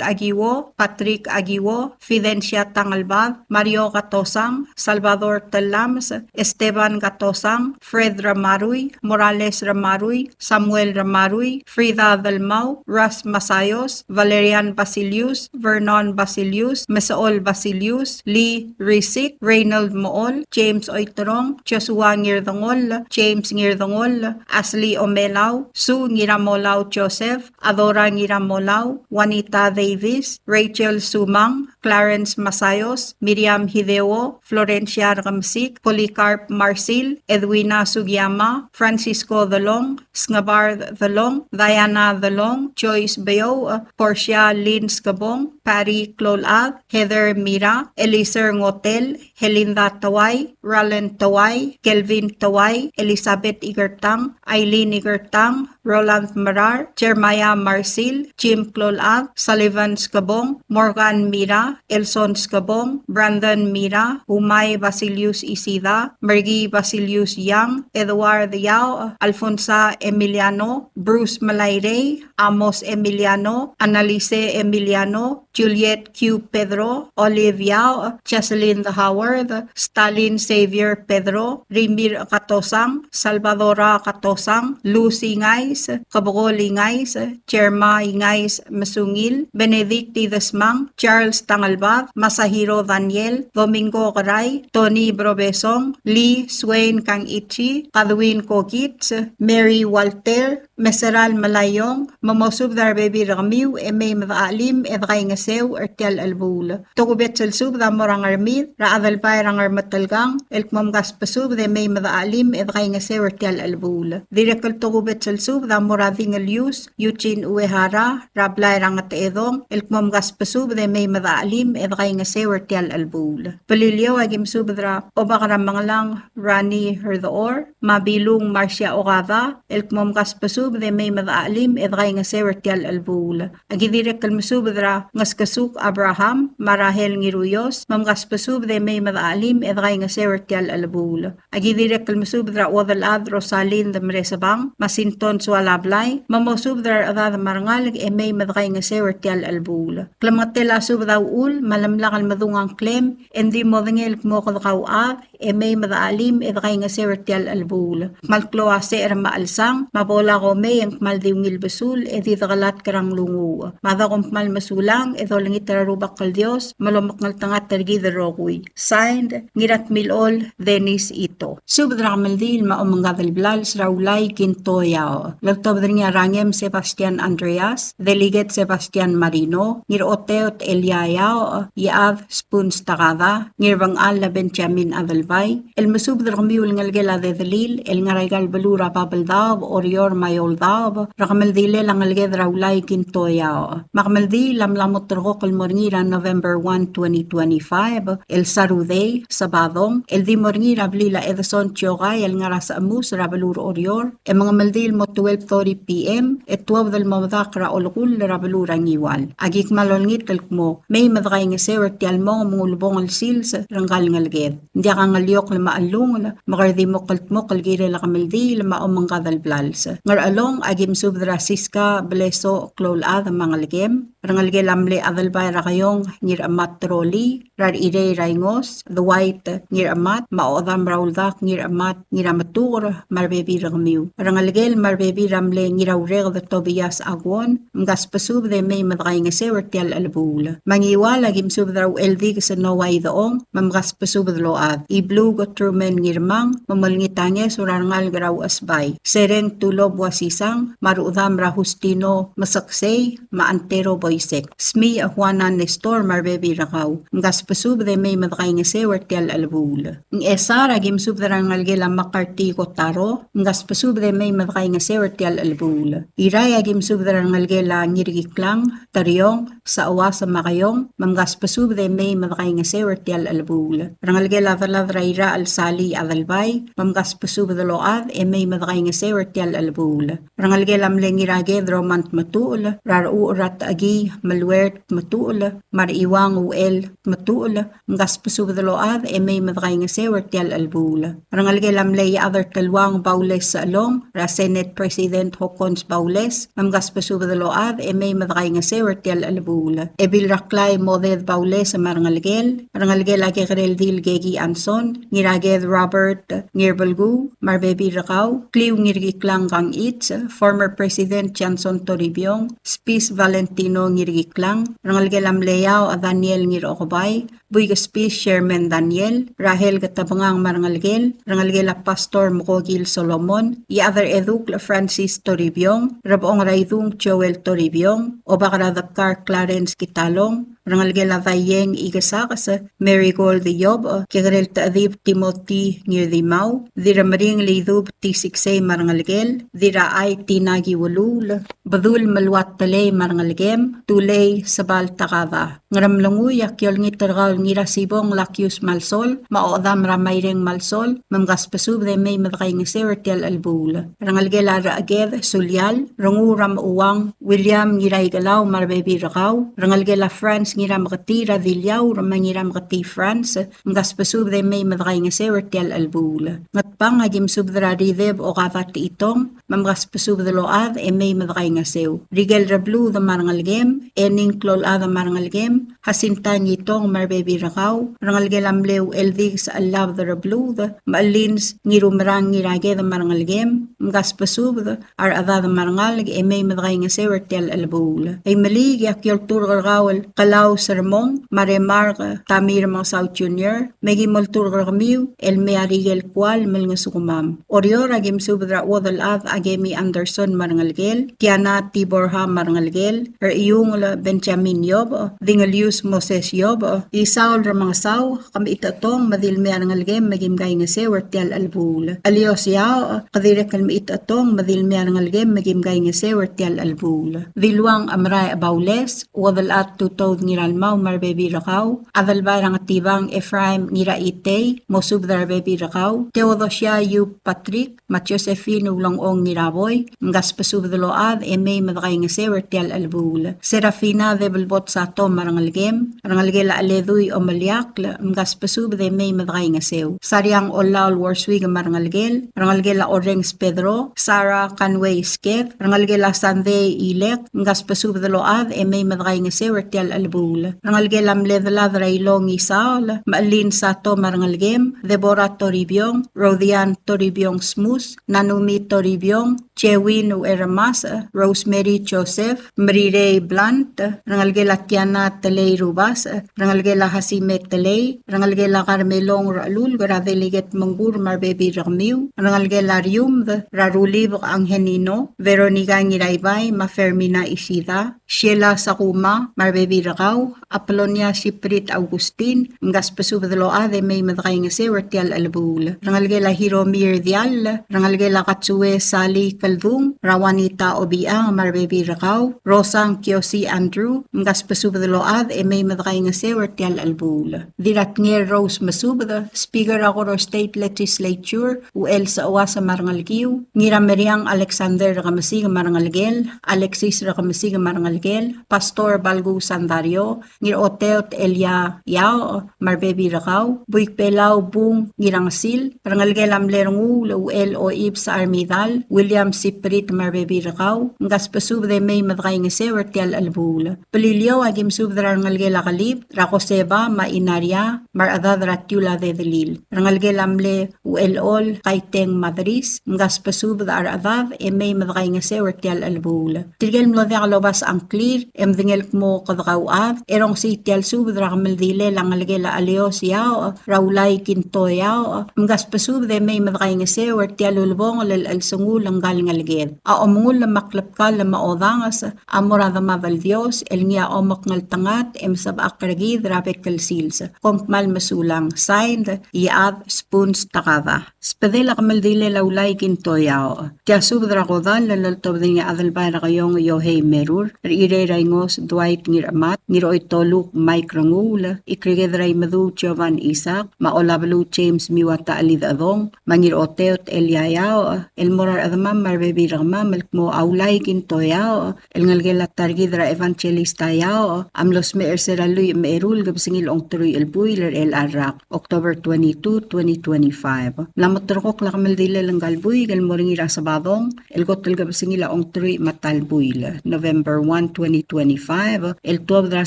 Akiwo, Patrick Akiwo, Fidencia Tangelbad, Mario Katosang, Salvador Telames, Esteban Katosang, Fred Ramarui, Morales Ramarui, Samuel Ramarui, Frida Delmau, Ras Masayos, Valerian Basilius, Vernon Basilius, Mesechol Basilius, Lee Risik, Reynold Mool, James Oiterong, Joshua Ngirdengoll, James Ngirdengoll, Ashley Omelau, Sue Ngiramolau Joseph, Adora Ngiramolau, Juanita Davis, Rachel Sumang, Clarence Masayos, Miriam Hideo, Florencia Rekemesik, Polycarp Marsil, Edwina Sugiyama, Francisco Delong, Sngebard Delong, Diana Delong, Joyce Beouch, Portia Lynn Skebong, Patty Kloulechad, Heather Mira, Eliser Ngotel, Helinda Tewai, Ralen Tewai, Kelvin Tewai, Elizabeth Ikertang, Aileen Ikertang, Roland Merar, Jeremiah Marsil, Jim Klolchad, Sullivan Skebong, Morgan Mira, Elson Skebong, Brandon Mira, Umai Basilius Isida, Mergi Basilius Yang, Edward Yao, Alfonsa Emiliano, Bruce Melairei, Amos Emiliano, Annalise Emiliano, Juliet Q. Pedro, Olive Yao, Jocelyn Howard, Stalin Xavier Pedro, Rimir Katosang, Salvadora Katosang, Lucy Ngais, Kebekol Ingais, Jerma Ingais Mesungil, Benedict Idesmang, Charles Tangelbad, Masahiro Daniel, Domingo Kerai, Tony Brobesong, Lee Swain Kangichi, Kadwin Kokits, Mary Walter, Meseral Melaiong, me mosubed er a rebebil er kemiu e mei me dechachelim e dekaingeseu er tia el chelebuul. Tokubets el subed a mo er a Ngermid, er a Adelbai er a Ngermetelkang, el kmo mkasbesubed e mei me dechachelim e dekaingeseu er tia el chelebuul. Dirrek el tokubets el subed a mo er a Dingelius, Eugene Uehara, er a blai er a Ngetechedong, el kmo mkasbesubed e mei me dechachelim e dekaingeseu er tia el chelebuul. Beliliou, aki mesubed er a Obak er a Mengelang, Rani Herdor, me a Bilung Marcia Okada, el kmo mkasbesubed e mei me dechachelim e dekaingeseu er tia el chelebuul. Aki dirrek el mesubed er a Ngeskesuk Abraham, me a Rahel Ngiruios, me mkasbesubed e mei me dechachelim e dekaingeseu er tia el chelebuul. Aki dirrek el mesubed er a Uodelchad Rosalind Meresebang, me a Sinton Sualablai, me mosubed er a rechedad me a rengalek e mei me dekaingeseu er tia el chelebuul. Klemengetel a subed a uchul, me a lemlak el medung a ngklem, e ng di modengei el kmo kede kauchad, e mei me dechachelim e dekaingeseu er tia el chelebuul. Kmal klou a secher me a chelsang, me a bo lak omei e ng kmal di ungil besul, e di dekelatk er a nglunguuch. Me a dok, kom kmal mesulang, e dolengit er a Rubak el Dios, me lomekngeltengat er kid el rokui. Signed, Ngiratmilechol Dennis Ito. Subed er a kemeldiil me a omengkad el blals er a Ulai Kinto Yaoch. Loltobed er ngii a Rangem Sebastian Andreas, Delegate Sebastian Marino, Ngiraoteot Elia Yaoch, Iechad Spoons Takada, Ngirbengchall Benjamin Adelbai, el mesubed er kemiu el ngelekel a Dedelil, el ngar er aika el beluu er a Babeldaob, Oreor me a Eouldaob, er a kemeldilel a ngeleked er a Ulai Kinto Yaoch. Me a kemeldiil a mla mo ulterekokl el mo er ngii er a November one, twenty twenty-five, el Sarudei, Sabadong, el di mo er ngii er a blil a Edson Tiokai el ngar er a Sechemus er a beluu er Oreor, e mengemeldiil el mo twelve thirty P M, e tuobed el mo medakl er a olekull er a beluu er a Ngiwal. Aki kmal olengit el kmo mei me dekaingeseu er tia el mong me ng ulebongel el sils er ngka el ngeleked. Ng diak a ngeliokl me a chellungel, me kede di mo kldmokl el kirel a kemeldiil me a omengkad el blals. Ngerchelong, aki mesubed er a Siska Blesoch Kloulchad me a ngelekem, rengelekel a mle Adelbai er a Keiong Ngirchemat Troli, er a Rechirei er a Ingos, Dwight Ngirchemat, me a Ochedam er a Uldak Ngirchemat, Ngirametuker, me a rebebil er kemiu. Rengelekel me a rebebil er a mle Ngiraureked Tobias Aguon, mkasbesubed e mei me dekaingeseu er tia el chelebuul. Me a Ngiwal, aki mesubed er a Ucheldikes Noah Idechong, me mkasbesubed el ochad. Ibluk Truman Ngirmang, me molengit a ngeso er a rengalek er a Uchesbai. Sereng Tulob Uasisang, me a Ruchedam er a Hustino Meseksei, me a Antero Boisek. Smiich Juana Nestor me a rebebil er kau. Mkasbesubed e mei me dekaingeseu er tia el chelebuul. Ngchesar, aki mesubed er a rengelekel a McCarthy Kotaro, mkasbesubed e mei me dekaingeseu er tia el chelebuul. Irrai, aki mesubed er a rengelekel a Ngirkiklang, Teriong, Sachuas me a Keiong, me mkasbesubed e mei me dekaingeseu er tia el chelebuul. Rengelekel a delad er a Irachel Sali Adelbai, me mkasbesubed el ochad e mei me dekaingeseu er tia el chelebuul. Rengelekel a mle Ngiraked Roman Tmetuchl, er a Rechucher er a Techekii Meluert Tmetuchl, me a Rechiuang Uchel Tmetuchl, mkasbesubed el ochad e mei me dekaingeseu er tia el chelebuul. Rengelekel a mle Iechad er Teluang Baules Sechelong, er a Senate President Hokkons Baules, me mkasbesubed el ochad e mei me dekaingeseu er tia el chelebuul. Ebil er a Klai Moded Baules me a rengelekel, rengelekel a Kekereldil Keki Anson, Ngiraked Robert Ngirbelkuu, me a rebebil er kau, Kliu Ngirkiklang Kangichi, former President Johnson Toribiong, Spis Valentino Ngirkiklang, rengelekel a mle Iaoch Daniel Ngirokebai, Buik Spis Sherman Daniel, Rahel Ketebengang me a rengelekel, rengelekel a Pastor Mekokil Solomon, Iechad er a Edukl Francis Toribiong, Rebechong er a Idung Joel Toribiong, Obak er a Debkar Clarence Kitalong, Rengelekel a Daieng Ikesakes, Marigold Iobech, Kekerel Techedib Timothy Ngirdimau, Dirremeringel Idub Tisiksei me a rengelekel, Dirrachai Tina Kiuluul, Bedul Meluat Telei me a rengelekem, Tulei Sebal Takada. Ngeremlengui a ki olengit er kau el Ngirasibong Lakius Malsol, me a Ochedam er a Maireng Malsol, me mkasbesubed e mei me dekaingeseu er tia el chelebuul. Rengelekel a Recheked Sulial, Renguul er a Mechuang William Ngiraikelau me a rebebil er kau, rengelekel a Franz Ngirameketii er a Diliaur me a Ngirameketii Franz, mkasbesubed e mei me dekaingeseu er tia el chelebuul. Ngatpang a ki mesubed er a Rideb Okada Techitong, me mkasbesubed el ochad e mei me dekaingeseu. Rikel Rebluud me a rengelekem, Ening Klolchad me a rengelekem, Jacinta Ngitong me a rebebil er kau, rengelekel a mle Ucheldikes Chellabed Rebluud, me a Chelins Ngirumerang Ngiraked me a rengelekem, mkasbesubed a rechedad me a rengalek e mei me dekaingeseu er tia el chelebuul. Imeliik a ki olturk er kau el Kelau Sermong, me a Remark Tamir Mengesau Junior, me ki mo olturk er kemiu el mei a rikel kual me lengesukemam. Oreor a ki mesubed er a Uodelchad Akemi Anderson me a rengelekel, Kiana Tiborha me a rengelekel, Rechiungel Benjamin Iobech, Dingelius Moses Iobech, Isaul Remengesau, ke mechitechetong me di le mei a rengelekem me kim kaingeseu er tia el chelebuul. Elios Iaoch, ke dirrek el mechitechetong me di le mei a rengelekem me kim kaingeseu er tia el chelebuul. Diluang Amrai Baules, Uodelchad Tutoud Ngiralmau me a rebebil er kau, Adelbai er a Ngetibang Ephraim Ngiraitei, mosubed er a rebebil er kau, Theodosia Yu Patrick, me a Josephine Ulengchong Ngiraboi, mkasbesubed el ochad e mei me dekaingeseu er tia el chelebuul. Serafina Debelbot Sato me a rengelekem, rengelekel a Cheledui Omeliakl, mkasbesubed e mei me dekaingeseu. Sariang Ollaol Worswick me a rengelekel, rengelekel a Orrenges Pedro, Sarah Kanwei Sked, rengelekel a Sandei Ilek, mkasbesubed el ochad e mei me dekaingeseu er tia el chelebuul. Rengelekel a mle Delad er a Ilong Isaol, me a Chelin Sato me a rengelekem, Deborah Toribiong, Rodian Toribiong Smus, Nanumi Toribiong, Jewin Uchermasech, Rosemary Joseph, Merirei Blunt, rengelekel a Tiana Telei Rubasech, rengelekel a Hasime Telei, rengelekel a Carmelong Rechelulk, er a Delegate Mengkur me a rebebil er kemiu, rengelekel a Riumd, er a Rulibek Angelino, Veronica Ngiraibai, me a Fermina Isida, Sheila Sakuma, me a rebebil er kau, Apolonia Siprit Augustin, mkasbesubed el ochad e mei me dekaingeseu er tia el chelebuul. Rengelekel a Hiromi Rdiall, rengelekel a Katsue Sali Keldung, er a Juanita Obichang me a rebebil er kau, Rosang Kiosi Andrew, mkasbesubed el ochad e mei me dekaingeseu er tia el chelebuul. Dirratnger Rose Mesubed, Speaker er a Koror State Legislature, Uchel Sechewas me a rengelekiu, Ngirameriang Alexander Rekemesik me a rengelekel, Alexis Rekemesik me a rengelekel, Pastor Balku Sandario, Ngiroteot Elia Iaoch me a rebebil er kau, Buikbelau Bung Ngirangesil, rengelekel a mle Renguul Uchel Oibes Armidal, William Siprit me a rebebil er kau, mkasbesubed e mei me dekaingeseu er tia el chelebuul. Beliliou a ki mesubed er a rengelekel a Kelib, er a Koseba me a Inaria, me a rechedad er a Tiula Dedelil. Rengelekel a mle Uchelchol Kaiteng Madris, mkasbesubed a rechedad e mei me dekaingeseu er tia el chelebuul. Tirke el mlo diak lobasech a ngklir e medengei el kmo kede kauchad, e rongesii tia el subed er a kemeldilel a ngelekel a Cheleos Iaoch, er a Ulai Kinto Iaoch, mkasbesubed e mei me dekaingeseu er tia el ulebongel el chelsengul ngka el ngeleked. A omengull me a klebkall me a odanges a mo er a Demad el Dios el ngii a omekngeltengat e mesebechakl er kid er a bek el sils. Kom kmal mesulang. Signed, Iechad Spuns Takada. Sbedel a kemeldilel a Ulai Kinto Iaoch. Tia subed er a kodall el loltobed er ngii a Adelbai er a Keiong Yohei Merur, Rechirei er a Ingos Dwight Ngirchemat, Ngiroitoluk Mike Renguul, Ikreked er a Imeduch Jovan Isaac, me a Olabeluu James Miwata Chelidechedong, me a Ngiroteot Elia Iaoch, el mo er a rechedemam me a rebebil er kemam el kmo a Ulai Kinto Iaoch, el ngelekel a ta er kid er a Evangelista Iaoch, a mlo smecher er se er a lluich me a eru el kebesengil a ongeteruich el buil er chelecha el rak, October twenty-two, twenty twenty-five. Mla mo terrekokl a kemeldilel ngka el buik el mo er ngii er a Sebadong, el kot el kebesengil a ongeteruich me a ta el buil, November one, twenty twenty-five, el tuobed er a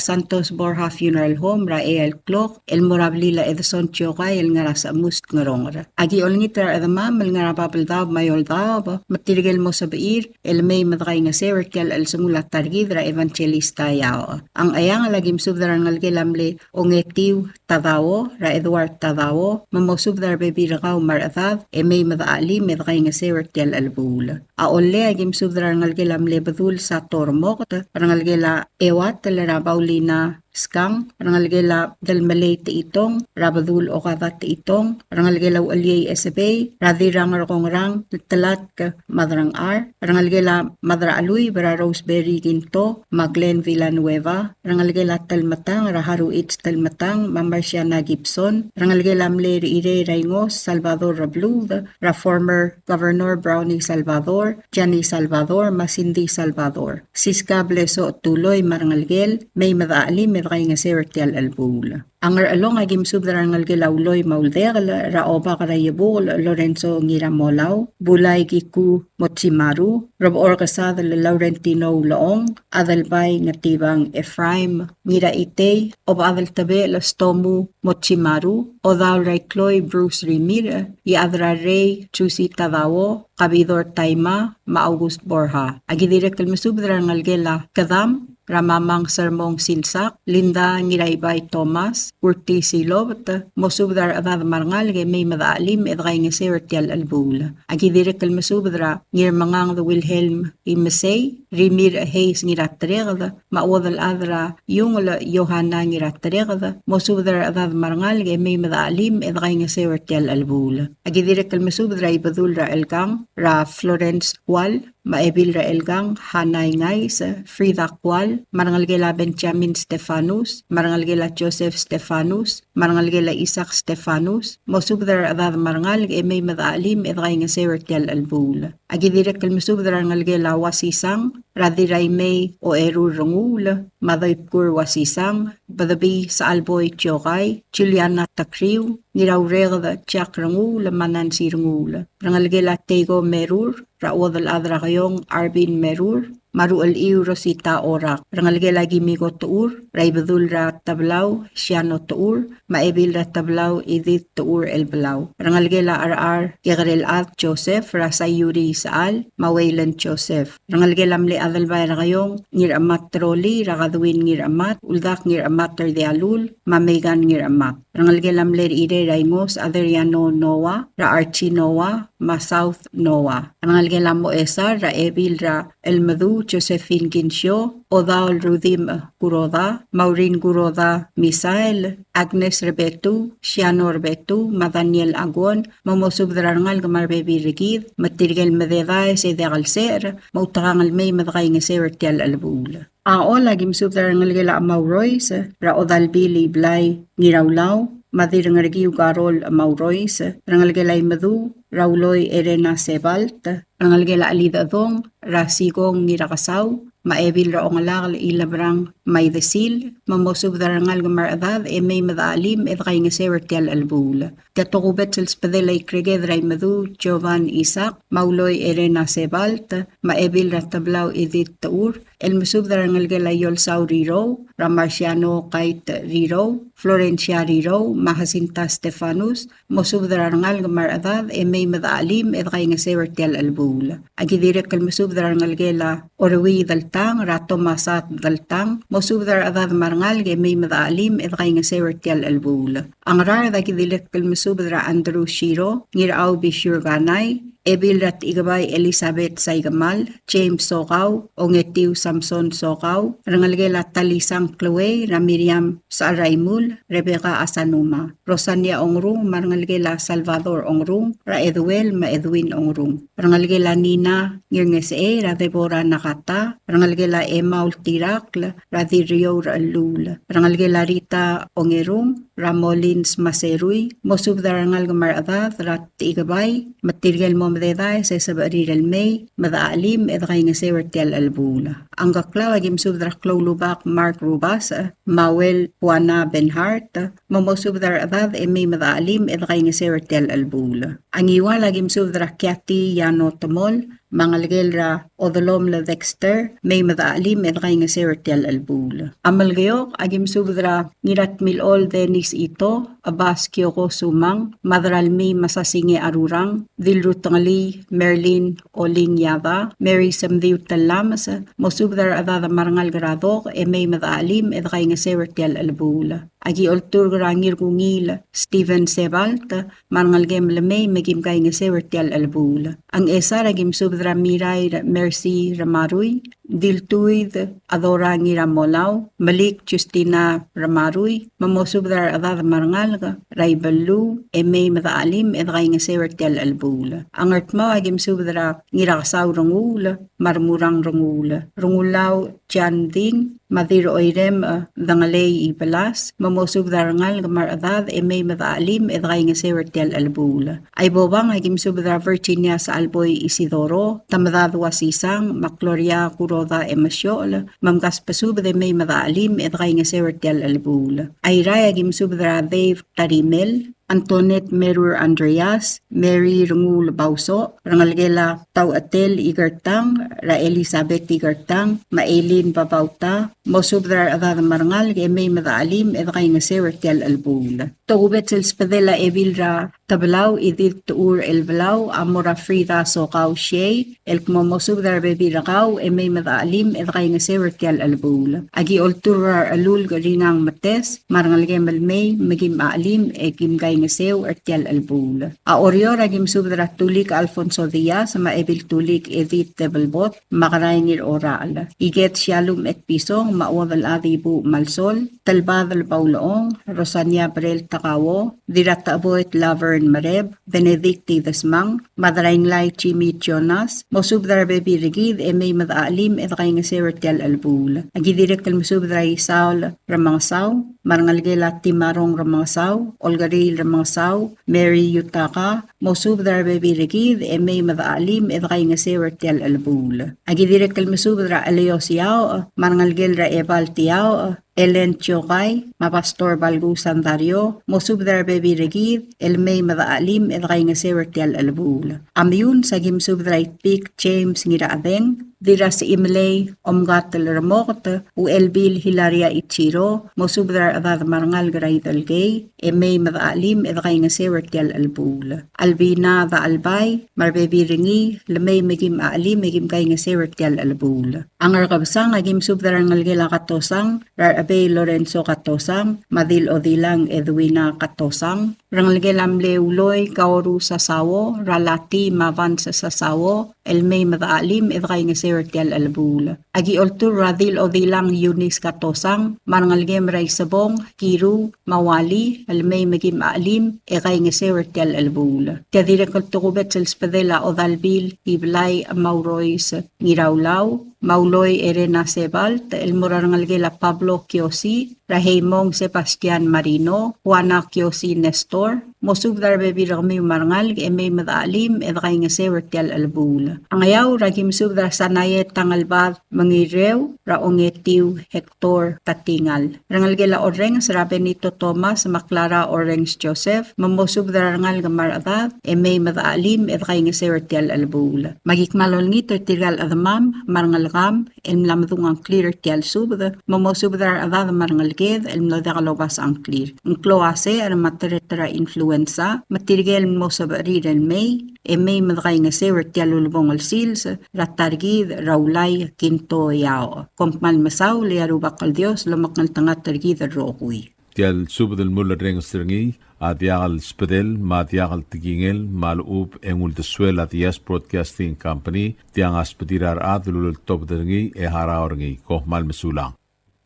Santos Borja Funeral Home er a eai el klok, el mo er a blil a Edson Tiokai el ngar er a Sechemus Ngeronger. Aki olengit er a rechedemam el ngar er a Babeldaob me a Eouldaob, me tirke el mo sebechir, el mei me dekaingeseu er tia el chelsengul a ta er kid er a Evangelista Iaoch. A Ngcheangel a ki mesubed er a rengelekel a mle Ongetiu Tadao, er a Edward Tadao, me mosubed er a rebebil er kau me a rechedad, e mei me dechachelim e dekaingeseu er tia el chelebuul. A Ollei a ki mesubed er a rengelekel a mle Bedul Sator Mokt, rengelekel a Euatel er a Paulina Skang, rengelekel a Delmelei Techitong, er a Bedul Okada Techitong, rengelekel a Ucheliei Esebei, er a Dirrang er a Kongerang, Telatk Madrangchar, rengelekel a Madrachelui, er a Roseberry Kinto, me a Glenn Villanueva, rengelekel a Telmetang, er a Haruich Telmetang, me a Marciana Gibson, rengelekel a mle Rechirei er a Ingos, Salvador Rebluud, er a former Governor Brownie Salvador, Jenny Salvador, me a Cindy Salvador. Siska Blesoch Tuloi me a rengelekel, mei me dechelim e dekaingeseu er tia el chelebuul. A Ngerchelong a ki mesubed er a rengelekel a Uloi me a Uldekel, er a Obak er a Iebukel, Lorenzo Ngiramolau, Bulai Kiku Mochimaru, Rebechor Kesadel Laurentino Ulechong, Adelbai Ngetibang Ephraim Ngiraitei, Obechad el Tebechel Stomu Mochimaru, Odaol er a Ikloi Bruce Rimirch, Iechad er a Rei Jusi Tadao, Kabidor Taima, me a August Borja. A ki dirrek el mesubed er a rengelekel a Kedam, er a Mamang Sermong Silsak, Linda Ngiraibai Thomas, Urti Silobet, mosubed er a rechedad me a rengalek e mei me dechelim e dekaingeseu er tia el chelebuul. A ki dirrek el mesubed er a Ngirmengangd Wilhelm Imesei, Rimirch Hayes Ngiratereked, me a Uodelchad er a Iungel Yohana Ngiratereked, mosubed er a rechedad me a rengalek e mei me dechelim e dekaingeseu er tia el chelebuul. A ki dirrek el mesubed er a Ibedul er a Chelkang, er a Florence Kual, me a Ebil er a Chelkang, Hana Ingais, Frida Kual, me a rengelekel a Benjamin Stefanus, me a rengelekel a Joseph Stefanus, me a rengelekel a Isaac Stefanus, mosubed er a rechedad me a rengalek e mei me dechelim e dekaingeseu er tia el chelebuul. A ki dirrek el mesubed er a rengelekel a Uasisang, er a Dirraimei Ocherur Renguul, me a Doibkur Uasisang, Bedebii Sachalboi Tiokai, Juliana Tekriu, Ngiraureked Jack Renguul, me a Nancy Renguul. Rengelekel a Teiko Merur, er a Uodelchad er a Keiong Arvin Merur, me a Ruchelchiu Rosita Orak. Rengelekel a Kimiko Techur, er a Ibedul er a Tebelau Siano Techur, me a Ebil er a Tebelau Edith Techur Elbelau. Rengelekel a Cherchar Kekerelchad Joseph, er a Sayuri Isechal, me a Wayland Joseph. Rengelekel a mle Adelbai er a Keiong Ngirchemat Troli, er a Kadwin Ngirchemat, Uldak Ngirchemat er Dialul, me a Megan Ngirchemat. Rengelekel a mle Rechirei er a Ingos Adriano Noah, er a Archie Noah, me a South Noah. Rengelekel a Moesar, er a Ebil er a Elmedu Josephine Kinsio, Odaol Rudim Kuroda, Maureen Kuroda Misael, Agnes Rebetu, Siano Rebetu, me a Daniel Aguon, me mosubed er a rengalek me a rebebil er kid, me tirke el mededaes e diak el secher, me outekangel mei me dekaingeseu er tia el chelebuul. A Choll a ki mesubed er a rengelekel a Chemaurois, er a Odalbil Iblai Ngiraulau, me a Dirrengerekiu Karol Chemaurois, rengelekel a Imedu, er a Uloi Erena Sebalt, rengelekel a Chelidechedong, er a Sikong Ngirakesau, me a Ebil er a Ongelakel Ilebrang Maidesil, me mosubed er a rengalek me a rechedad e mei me dechelim e dekaingeseu er tia el chelebuul. Tia tokubets el sbedel a Ikreked er a Imedu Jovan Isaac, me a Uloi Erena Sebalt, me a Ebil er a Tebelau Edith Techur, el mesubed er a rengelekel a Iolsau Rirou, er a Marciano Kait Rirou, Florencia Rirou, me a Jacinta Stefanus, mosubed er a rengalek me a rechedad e mei me dechelim e dekaingeseu er tia el chelebuul. A ki dirrek el mesubed er a rengelekel a Oruid el Tang, er a Tomasat el Tang, mosubed er a rechedad me a rengalek e mei me dechelim e dekaingeseu er tia el chelebuul. A Ngaraard a ki dirrek el mesubed er a Andrew Shiro, Ngirchau Bishur Kanai, Ebil er a Techikebai Elizabeth Saikemal, James Sokau, Ongetiu Samson Sokau, rengelekel a Talisang Chloe, er a Miriam Saraimul, Rebecca Asanuma, Rosania Ongrung, me a rengelekel a Salvador Ongrung, er a Eduel me a Edwin Ongrung, rengelekel a Nina Ngirngesechei, er a Deborah Nakata, rengelekel a Emma Ultirakl, er a Dirriou er a Chelluul, rengelekel a Rita Ongerung, er a Molins Maserui, mosubed er a rengalek me a rechedad er a Techikebai, me tirke el mo mededaes e sebechir el mei me dechelim e dekaingeseu er tia el chelebuul. A Ngkeklau a ki mesubed er a Kloulubak Mark Rubasech, Mauel Juana Benhart, me mosubed er a rechedad e mei me dechelim e dekaingeseu er tia el chelebuul. A Ngiwal a ki mesubed er a Kiati Yano Temol, me a ngelekel er a Odelomel Dexter, mei me dechelim e dekaingeseu er tia el chelebuul. A Melekeok a ki mesubed er a Ngiratmilchol Dennis Ito, Abas Kioko Sumang, Madralmii Masasinge Arurang, Dilrutengelii Merlin Oling Yada, Mary Semdiu Telames, mosubed er a rechedad me a rengalek er a Dok e mei me dechelim e dekaingeseu er tia el chelebuul. A ki olturk er a Ngirkungiil Steven Sebalt, me a rengelekem el mei me kim kaingeseu er tia el chelebuul. A Ngchesar a ki mesubed er a Mirair Mercy Remarui, Diltuid Adora Ngiramolau, Melik Justina Ramarui, me mosubed er a rechedad me a rengalek er a Ibeluu, e mei me de chelim e de kaingeseu er tia el chelebuul. A Ngardmau a ki mesubed er a Ngirakesau Renguul, me a Remurang Renguul. Rengulau Jan Ding, me a Dirroirem, e, Dengelei Ibelas, me mosubed er a rengalek me a rechedad e mei me de chelim e de kaingeseu er tia el chelebuul. A Ibobang a ki mesubed er a Virginia Sachelboi Isidoro, Temedad Wasisang, me a Gloria Kuroda Emesiochel, me mkasbesubed e mei me de chelim e de kaingeseu er tia el chelebuul. A Irrai a ki mesubed er a Dave Tarimel, Antoinette Merur Andreas, Mary Renguul Bausoch, rengelekel a Tauchetel Ikertang, er a Elizabeth Ikertang, me a Eileen Babauta, mosubed er a rechedad me a rengalek e mei me de chelim e de kaingeseu er tia el chelebuul. Tokubets el sbedel a Ebil er a Tebelau, Edith Techur Elbelau, a mo er a Frida Sokau Shea, el kmo mosubed er a rebebil er kau e mei me de chelim e de kaingeseu er tia el chelebuul. A ki olturk er a Rechelulk Ringang Metes, me a rengelekem el mei me kim chelim e kim kaingeseu er tia el chelebuul. A Oreor a ki mesubed er a Tulik Alfonso Diaz, me a Ebil Tulik Edith Tebelbot, me a Kerainir Orachel. Iket Shalom Etpison, me a Uodelchad Ibuuch Malsol, Telbadel Baulechong, Rosania Brel Takao, Dirratecheboet Laverne Mereb, Benedict Idesmang, me a Derainglai Jimmy Jonas, mosubed er a rebebil er kid e mei me de chelim e de kaingeseu er tia el chelebuul. A ki dirrek el mesubed er a Isaol Remengesau, me a rengelekel a Timarong Remengesau, Olkeriil Remengesau, Mary Yutaka, mosubed er a rebebil er kid e mei me de chelim e de kaingeseu er tia el chelebuul. A ki dirrek el mesubed er a Cheleos Iaoch, me a rengelekel er a Ebal Tiaoch, Ellen Tiokai, me a Pastor Balku Sandario, mosubed er a rebebil er kid el mei me de chelim e de kaingeseu er tia el chelebuul. A Meyuns a ki mesubed er a Itpik James Ngirachedeng, Dirrasichimelei Omkatel Remoket, Uchelbil Hilaria Ichiro, mosubed er a rechedad me a rengalek er a Idelkei, e mei me de chelim e de kaingeseu er tia el chelebuul. Albina Dachelbai, me a rebebil er ngii, le mei me kim chelim e kim kaingeseu er tia el chelebuul. A Ngerkebesang a ki mesubed er a rengelekel a Katosang, er a Rechebei Lorenzo Katosang, me a Dil Odilang Edwina Katosang, rengelekel a mle Uloi Kaoru Sasao, er a Lati me a Vance Sasao, el mei me de chelim e de kaingeseu er tia el chelebuul. A ki olturk er a Dil Odilang Eunice Katosang, me a rengelekem er a Isebong, Kiru, me a Wali, el mei me kim chelim e kaingeseu er tia el chelebuul. Tia dirrek el tokubets el sbedel a Odalbil Iblai Maurois Ngiraulau, me a Uloi Erena Sebalt, el mo er a rengelekel a Pablo Kiosi, er a Heimong Sebastian Marino, Juana Kiosi Nestor, mosubed er a rebebil er kemiu me a rengalek e mei me de chelim e de kaingeseu er tia el chelebuul. A Ngeaur a ki mesubed er a Sanae Tangelbad Mengireu, er a Ongetiu Hector Tatingal. Rengelekel a Orrenges er a Benito Thomas me a Clara Orrenges Joseph, me mosubed er a rengalek me a rechedad e mei me de chelim e de kaingeseu er tia el chelebuul. Me aki kmal olengit er tirka el chedemam me a rengelekam el mla medung a ngklir er tia el subed, me mosubed er a rechedad me a rengeleked el mlo diak lobasech a ngklir. Ng klou a secher me a tereter a influenza, me tirke el mlo sebechir el mei, e mei me de kaingeseu er tia el ulebongel sils er a ta er kid er a Ulai Kinto Iaoch. Kom kmal mesaul e a Rubak el Dios lomekngeltengat er kid el rokui. Tia el subed el mulerrenges er ngii a diak el sbedel me a diak el tekingel me a lechub e ng uldesuel a Diaz Broadcasting Company, tiang a sbedir a rechad el uleltobed er ngii e harau er ngii. Kom kmal mesulang.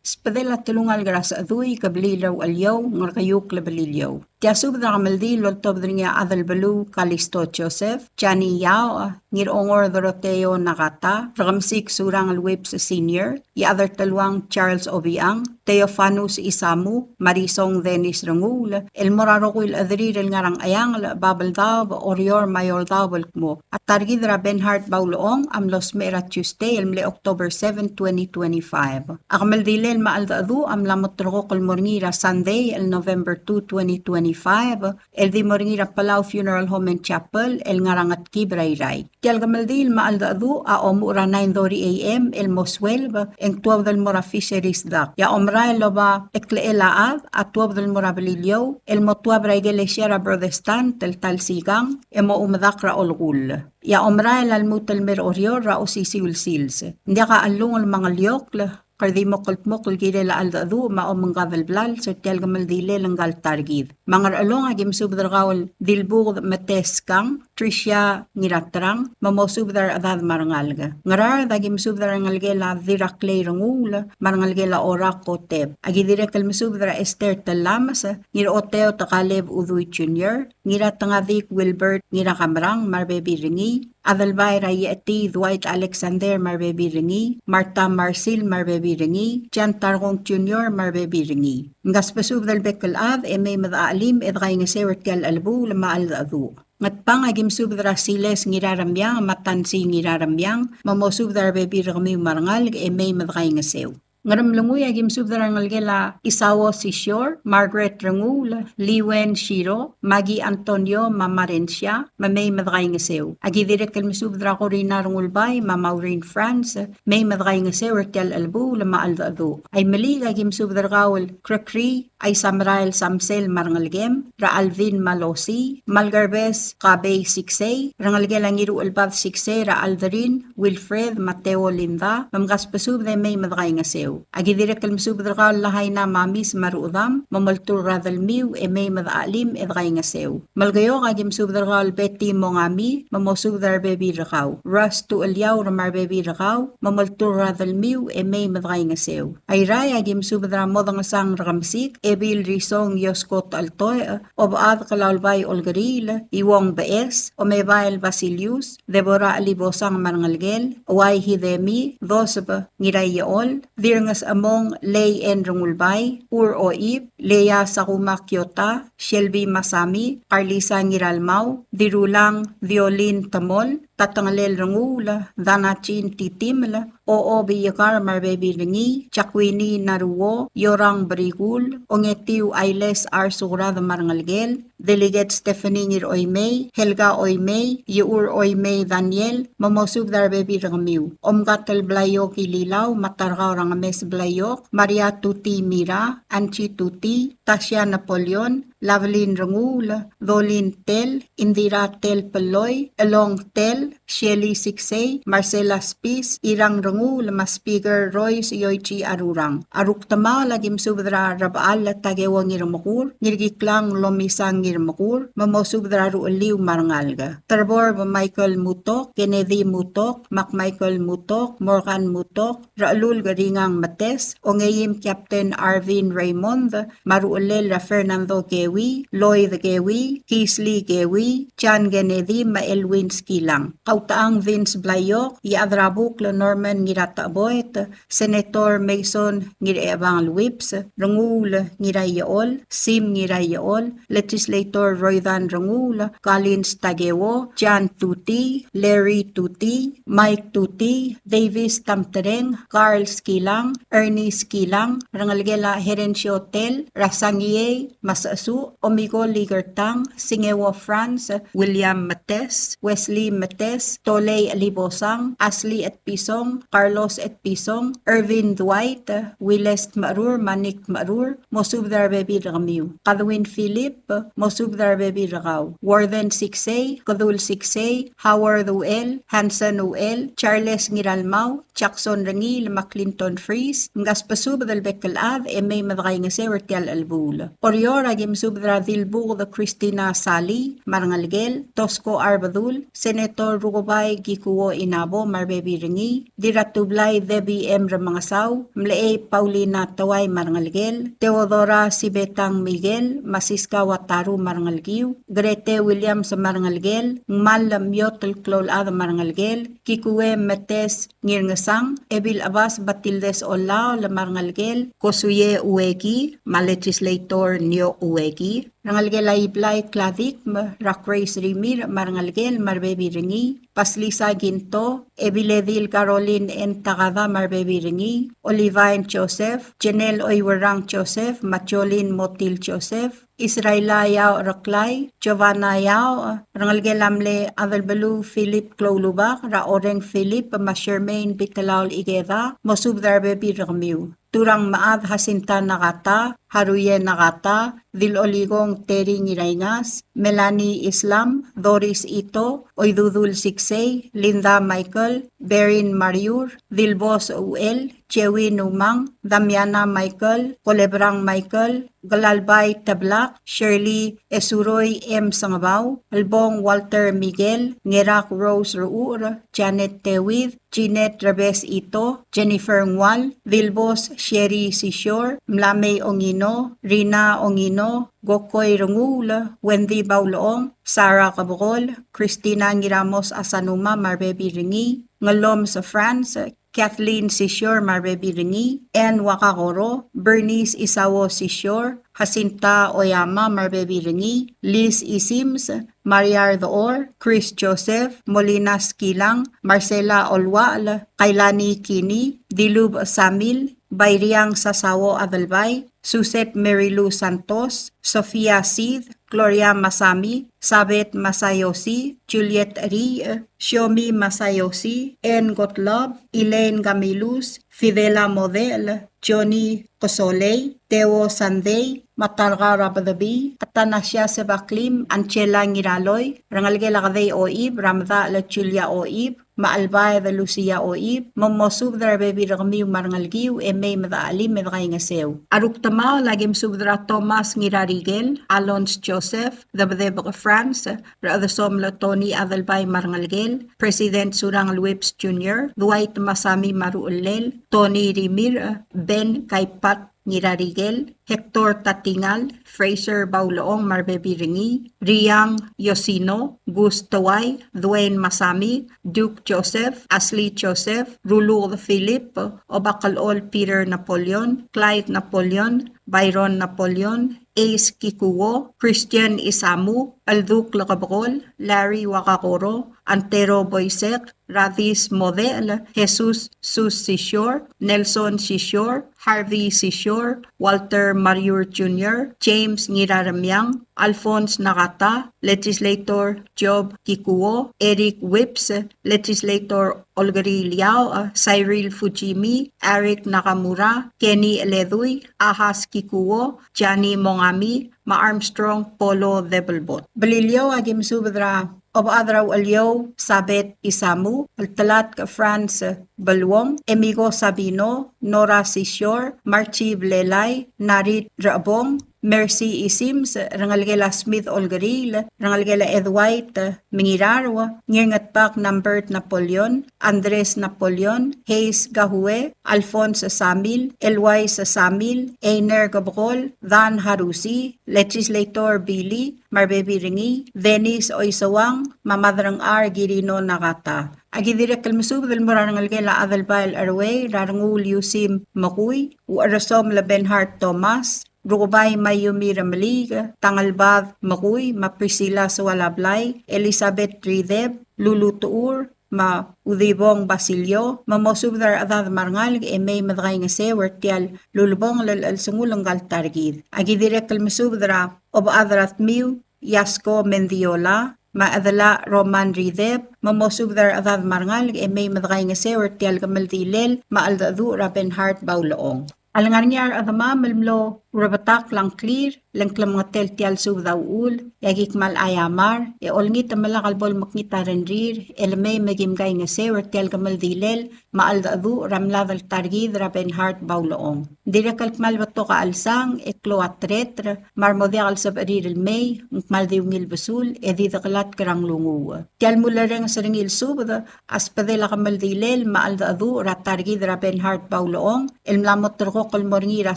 Sbedel a telungalek er a Sechedui, Kebliil er a Ucheliou, Ngerkeiukl Beliliou. Tia subed er a kemeldiil el oltobed er ngii a Adelbeluu Kalisto Joseph, Jani Iaoch, Ngirongor Doroteo Nakata, Rekemesik Surang el Whipps Senior, Iechad er Teluang Charles Obichang, Theofanus Isamu, Marisong Dennis Renguul, el mo er a rokui el chederir el ngar er a Ngcheangel, Babeldaob, Oreor me a Eouldaob el kmo a ta er kid er a Bernhard Baulechong a mlo smecher er a Tuesday el mle October seven, twenty twenty-five. A kemeldilel me a cheldecheduch a mla mo ulterekokl el mo er ngii er a Sunday el November two, twenty twenty-five, el di mo er ngii er a Palau Funeral Home and Chapel el ngar er a Ngetkib er a Irrai. Tia el kemeldiil me a cheldecheduch a omuchel er a nine thirty A M el mo sueleb, e ng tuobed el mo er a Fisheries Dock. E a omerael el oba e klechel a chad a tuobed el mo er a Beliliou el mo tuab er a ikelesia er a Protestant el ta el sikang e mo omedakl er a olekull. E a omerael a lmuut el mei er a Oreor er a osisiu el sils. Ng diak a chellungel me a ngeliokl kede di mo kldmokl el kirel a cheldecheduch me a omengkad el blals er tia el kemeldiil er ngka el ta er kid. Me a Ngerchelong a ki mesubed er kau el Dilbuked Metes Kang, Tricia Ngiraterang, me mosubed er a rechedad me a rengalek. Ngaraard a ki mesubed er a rengelekel a Diraklei Renguul, me a rengelekel a Orak Oteb. A ki dirrek el mesubed er a Esther Telames, Ngiroteo Tekaleb Udui Junior, Ngiratengadik Wilbert Ngirakamerang me a rebebil er ngii, Adelbai er a Iechetii Dwight Alexander me a rebebil er ngii, Martha Marsil me a rebebil er ngii, Jan Tarkong Junior me a rebebil er ngii. Mkasbesubed el bek el chad e mei me dechachelim e dekaingeseu er tia el chelebuul me a cheldecheduch. Ngatpang a ki mesubed er a Siles Ngiraremiang me a Tansi Ngiraremiang, me mosubed er a rebebil er kemiu me a rengalek e mei me dekaingeseu. Ngeremlengui a ki mesubed er a rengelekel a Isao Sisior, Margaret Renguul, Liwen Shiro, Maggie Antonio me a Marensia, me mei me dekaingeseu. A ki dirrek el mesubed er a Corina Rengulbai me a Maureen France, mei me dekaingeseu er tia el chelebuul me a cheldecheduch. Aimeliik a ki mesubed er kau el Krekri, Aisamerael Samsel me a rengelekem, er a Alvin me a Losi, me a Lkerbes Kabei Siksei, rengelekel a Ngiruchelbad Siksei, er a Alderin, Wilfred, me a Teo Linda, me mkasbesubed e mei me dekaingeseu. A ki dirrek el mesubed er kau el Lahaina Mamis me a ruchedam, me moltur er a delmiu e mei me dechachelim e dekaingeseu. Melekeok a ki mesubed er kau el Betty Mongami, me mosubed er a rebebil er kau. Ras Tucheliaur me a rebebil er kau, me moltur er a delmiu e mei me dekaingeseu. Airai a ki mesubed er a Modengesang Rekemesik, Ebil Risong Iosko Techeltoech, Obechad Kelaulbai Olkeriil, Iuong Beches, Omebael Basilius, Deborah Chelibosang me a rengelekel, Uai Hidemi, Doseb Ngiraiechol, Dirnges Emong Lei En Rengulbai, Ur Oib, Leia Sakuma Kiota, Shelby Masami, Carlisa Ngiralmau, Dirulang Violin Temol, Tatengelel Renguul, Danachin Titimel, Ochob Iekar me a rebebil er ngii, Jakwini Naruo, Iorang Berikul, Ongetiu Ailes Arsukrad me a rengelekel, Delegate Stephanie Ngir Oimei, Helga Oimei, Iechur Oimei Daniel, me mosubed er a rebebil er kemiu. Omkatel Blaiok Ililau, me a Tarkau er a Ngemes Blaiok, Maria Tuti Mira, Angie Tuti, Tasia Napoleon, Lavelin Renguul, Dolin Tell, Indira Tell Pelloi, Elong Tell, Shelly Siksei, Marcela Spis, Irang Renguul, me a Speaker Royce Yoichi Arurang. A rukdemaol a ki mesubed er a Rebechall Takeo Ngirmekur, Ngirkiklang Lomisang Ngirmekur, me mosubed er a ruchelliu me a rengalek. Terbor Michael Mutok, Kennedy Mutok, Mark Michael Mutok, Morgan Mutok, Rechelulk Ringang Metes, Ongeim Captain Arvin Raymond, me a ruchellel er a Fernando Kewi, Lloyd Kewi, Kisley Kewi, John Kennedy, me a Elwin Skilang. Kautechang Vince Blaiok, Iechad er a Bukl Norman Ngiratecheboet, Senator Mason Ngirchebang Whipps, Renguul Ngiraiechol, Sim Ngiraiechol, Legislator Roydan Renguul, Collins Takeo, John Tuti, Larry Tuti, Mike Tuti, Davis Tamtereng, Carl Skilang, Ernie Skilang, rengelekel a Herencio Tell, er a Sangiei Masechesuch, Omiko Ligertang, Singeo Franz, William Metes, Wesley Metes, Tolei Elibosang, Ashley Etpison, Carlos Etpison, Ervin Dwight, Wiles Tmerur, Manik Tmerur, mosubed er a rebebil er kemiu. Kadwin Philip, mosubed er a rebebil er kau. Warden Siksei, Kedul Siksei, Howard Uchel, Hanson Uchel, Charles Ngiralmau, Jackson Rengiil, me a Clinton Fries, mkasbesubed el bek el chad e mei me dekaingeseu er tia el chelebuul. Oreor a ki mesubed er a Dilbuked Christina Salii, me a rengelekel, Tosko Arbedul, Senator Rukebai Kikuo Inabo, me a rebebil er ngii, Dirratublai Debbie M. Remengesau, Mlechei Paulina Teuai me a rengelekel, Theodora Sibetang Miguel, me a Siska Wataru me a rengelekiu, Grete Williams me a rengelekel, Ngmal Miot el Kloulechad me a rengelekel, Kikue Metes Ngirngesang, Ebil Chebas Batildes Olaol me a rengelekel, Kosuie Ueki, me a Legislator Nio Ueki. Rengelekel a Iblai Kladikm, er a Grace Rimirch me a rengelekel me a rebebil er ngii, Basilisa Ginto, Ebiledil Caroline N. Takada me a rebebil er ngii, Olivine Joseph, Janelle Oiwerang Joseph, me a Jolene Motil Joseph, Israela Yao Reklai, Giovanna Yao, rengelekel a mle Adelbeluu Philip Kloulubak, er a Oreng Philip, me a Shermaine Bitelaol Ikeda, mosubed er a rebebil er kemiu. Turang Mechad Jacinta Nakata, Haruye Nakata, Dil Oligong Terry Ngiraingas, Melanie Islam, Doris Ito, Oidudul Siksei, Linda Michael, Berin Mariur, Dilbos Uchel, Chewin Umang, Damiana Michael, Kolebrang Michael, Glalbai Teblak, Shirley Esuroi M. Sengebau, Elbong Walter Miguel, Ngerak Rose Ruur, Janet Tewid, Jeanette Rebes Ito, Jennifer Ngual, Dilbos Sherry Sisior, Mlamei Ongino, Rina Ongino, Gokoi Renguul, Wendy Baulong, Sarah Kebekol, Christina Ngiramos Asanuma me a rebebil er ngii, Ngelomes France, Kathleen Sisior me a rebebil er ngii, Anne Wakakoro, Bernice Isao Sisior, Jacinta Oyama me a rebebil er ngii, Liz Isims, Maria Ardor, Chris Joseph, Molina Skilang, Marcela Olual, Kailani Kini, Dilub Samil, Bairiang Sasao Adelbai, Suset Mary Lou Santos, Sofia Sid, Gloria Masami, Sabet Masayoshi, Juliet Ri, Shiomi Masayoshi, Anne Gottlob, Elaine Gamilus, Fidela Model, Johnny Kosolei, Theo Sandei, Matarga Rabedebi, Atanasia Sebaklim, Angela Ngiraloi, rengelekel a Kedei Oib, Ramedal Julia Oib, me a Albaed Lucia Oib, me mosubed er a rebebil er kemiu me a rengelekiu e mei me dechelim e dekaingeseu. A rukdemaol a ki mesubed er a Thomas Ngirarikel, Alons Joseph, Debedebek France, Rechedesomel Tony Adelbai me a rengelekel, President Surangel Whipps Junior, Dwight Masami me a ruchellel, Tony Rimirch, Ben Kaipat Ngirarikel, Hector Tatingal, Fraser Baulechong me a rebebil er ngii, Riang Yosino, Gus Tewai, Dwayne Masami, Duke Joseph, Ashley Joseph, Ruluked Philip, Obakelchol Peter Napoleon, Clyde Napoleon, Byron Napoleon, Ace Kikuo, Christian Isamu, Elduk Lekebekol, Larry Wakakoro, Antero Boisek, Radis Model, Jesus Sus Sisior, Nelson Sisior, Harvey Sisior, Walter Mariur Junior, James Ngiraremiang, Alphonse Nakata, Legislator Job Kikuo, Eric Whipps, Legislator Olgeri Liao, Cyril Fujimi, Eric Nakamura, Kenny Eledui, Ahas Kikuo, Jani Mongami, me a Armstrong Polo Debelbot. Beliliou a ki mesubed er a Obechad er a Ucheliou Sabet Isamu, el Telatk France Beluong, Emigo Sabino, Nora Sisior, Marchi Blelai, Narit Rebong, Mercy Isims, rengelekel a Smith Olkeriil, rengelekel a Edwait Mengirarua, Ngirngetbak Nambert Napoleon, Andres Napoleon, Hayes Gahue, Alphonse Samil, Elwais Samil, Einer Kebekol, Dan Harusi, Legislator Billy, me a rebebil er ngii, Dennis Oiseuang, me a Maderengchar Kirino Nakata. A ki dirrek el mesubed el mo er a rengelekel a Adelbai el Cherwei, er a Renguul Yusim Mekui, Ucherresom el Benhart Thomas, Rukebai Mayumi Remeliik, Tangelbad Mekui, me a Priscilla Soalablai, Elizabeth Rideb, Lulu Tuur, me a Udibong Basilio, me mosubed er a rechedad me a rengalek e mei me dekaingeseu er tia el ulebongel el chelsengul ngka el ta er kid. A ki dirrek el mesubed er a Obechad er a Tmiu, Yasko Mendiola, me a Chedela Roman Rideb, me mosubed er a rechedad me a rengalek e mei me dekaingeseu er tia el kemeldilel me a cheldecheduch er a Benhart Baulechong. A lengar er ngii a rechedemam el mlo rebetakl a ngklir, le ng klemengetel tia el subed a uchul, e a ki kmal aiamar, e olengit me lak el bo lemekngit a rengrir, e le mei me kim kaingeseu er tia el kemeldilel me a cheldecheduch er a mlad el ta er kid er a Benhart Baulechong. Ng dirrek el kmal betok a chelsang, e klou a tereter, me a re mo diak el sebechir el mei, ng kmal di ungil besul, e di dekelatk er a nglunguuch. Tia el mulerrenges er ngii el subed, a sbedel a kemeldilel me a cheldecheduch er a ta er kid er a Benhart Baulechong, el mla mo terrekokl el mo er ngii er a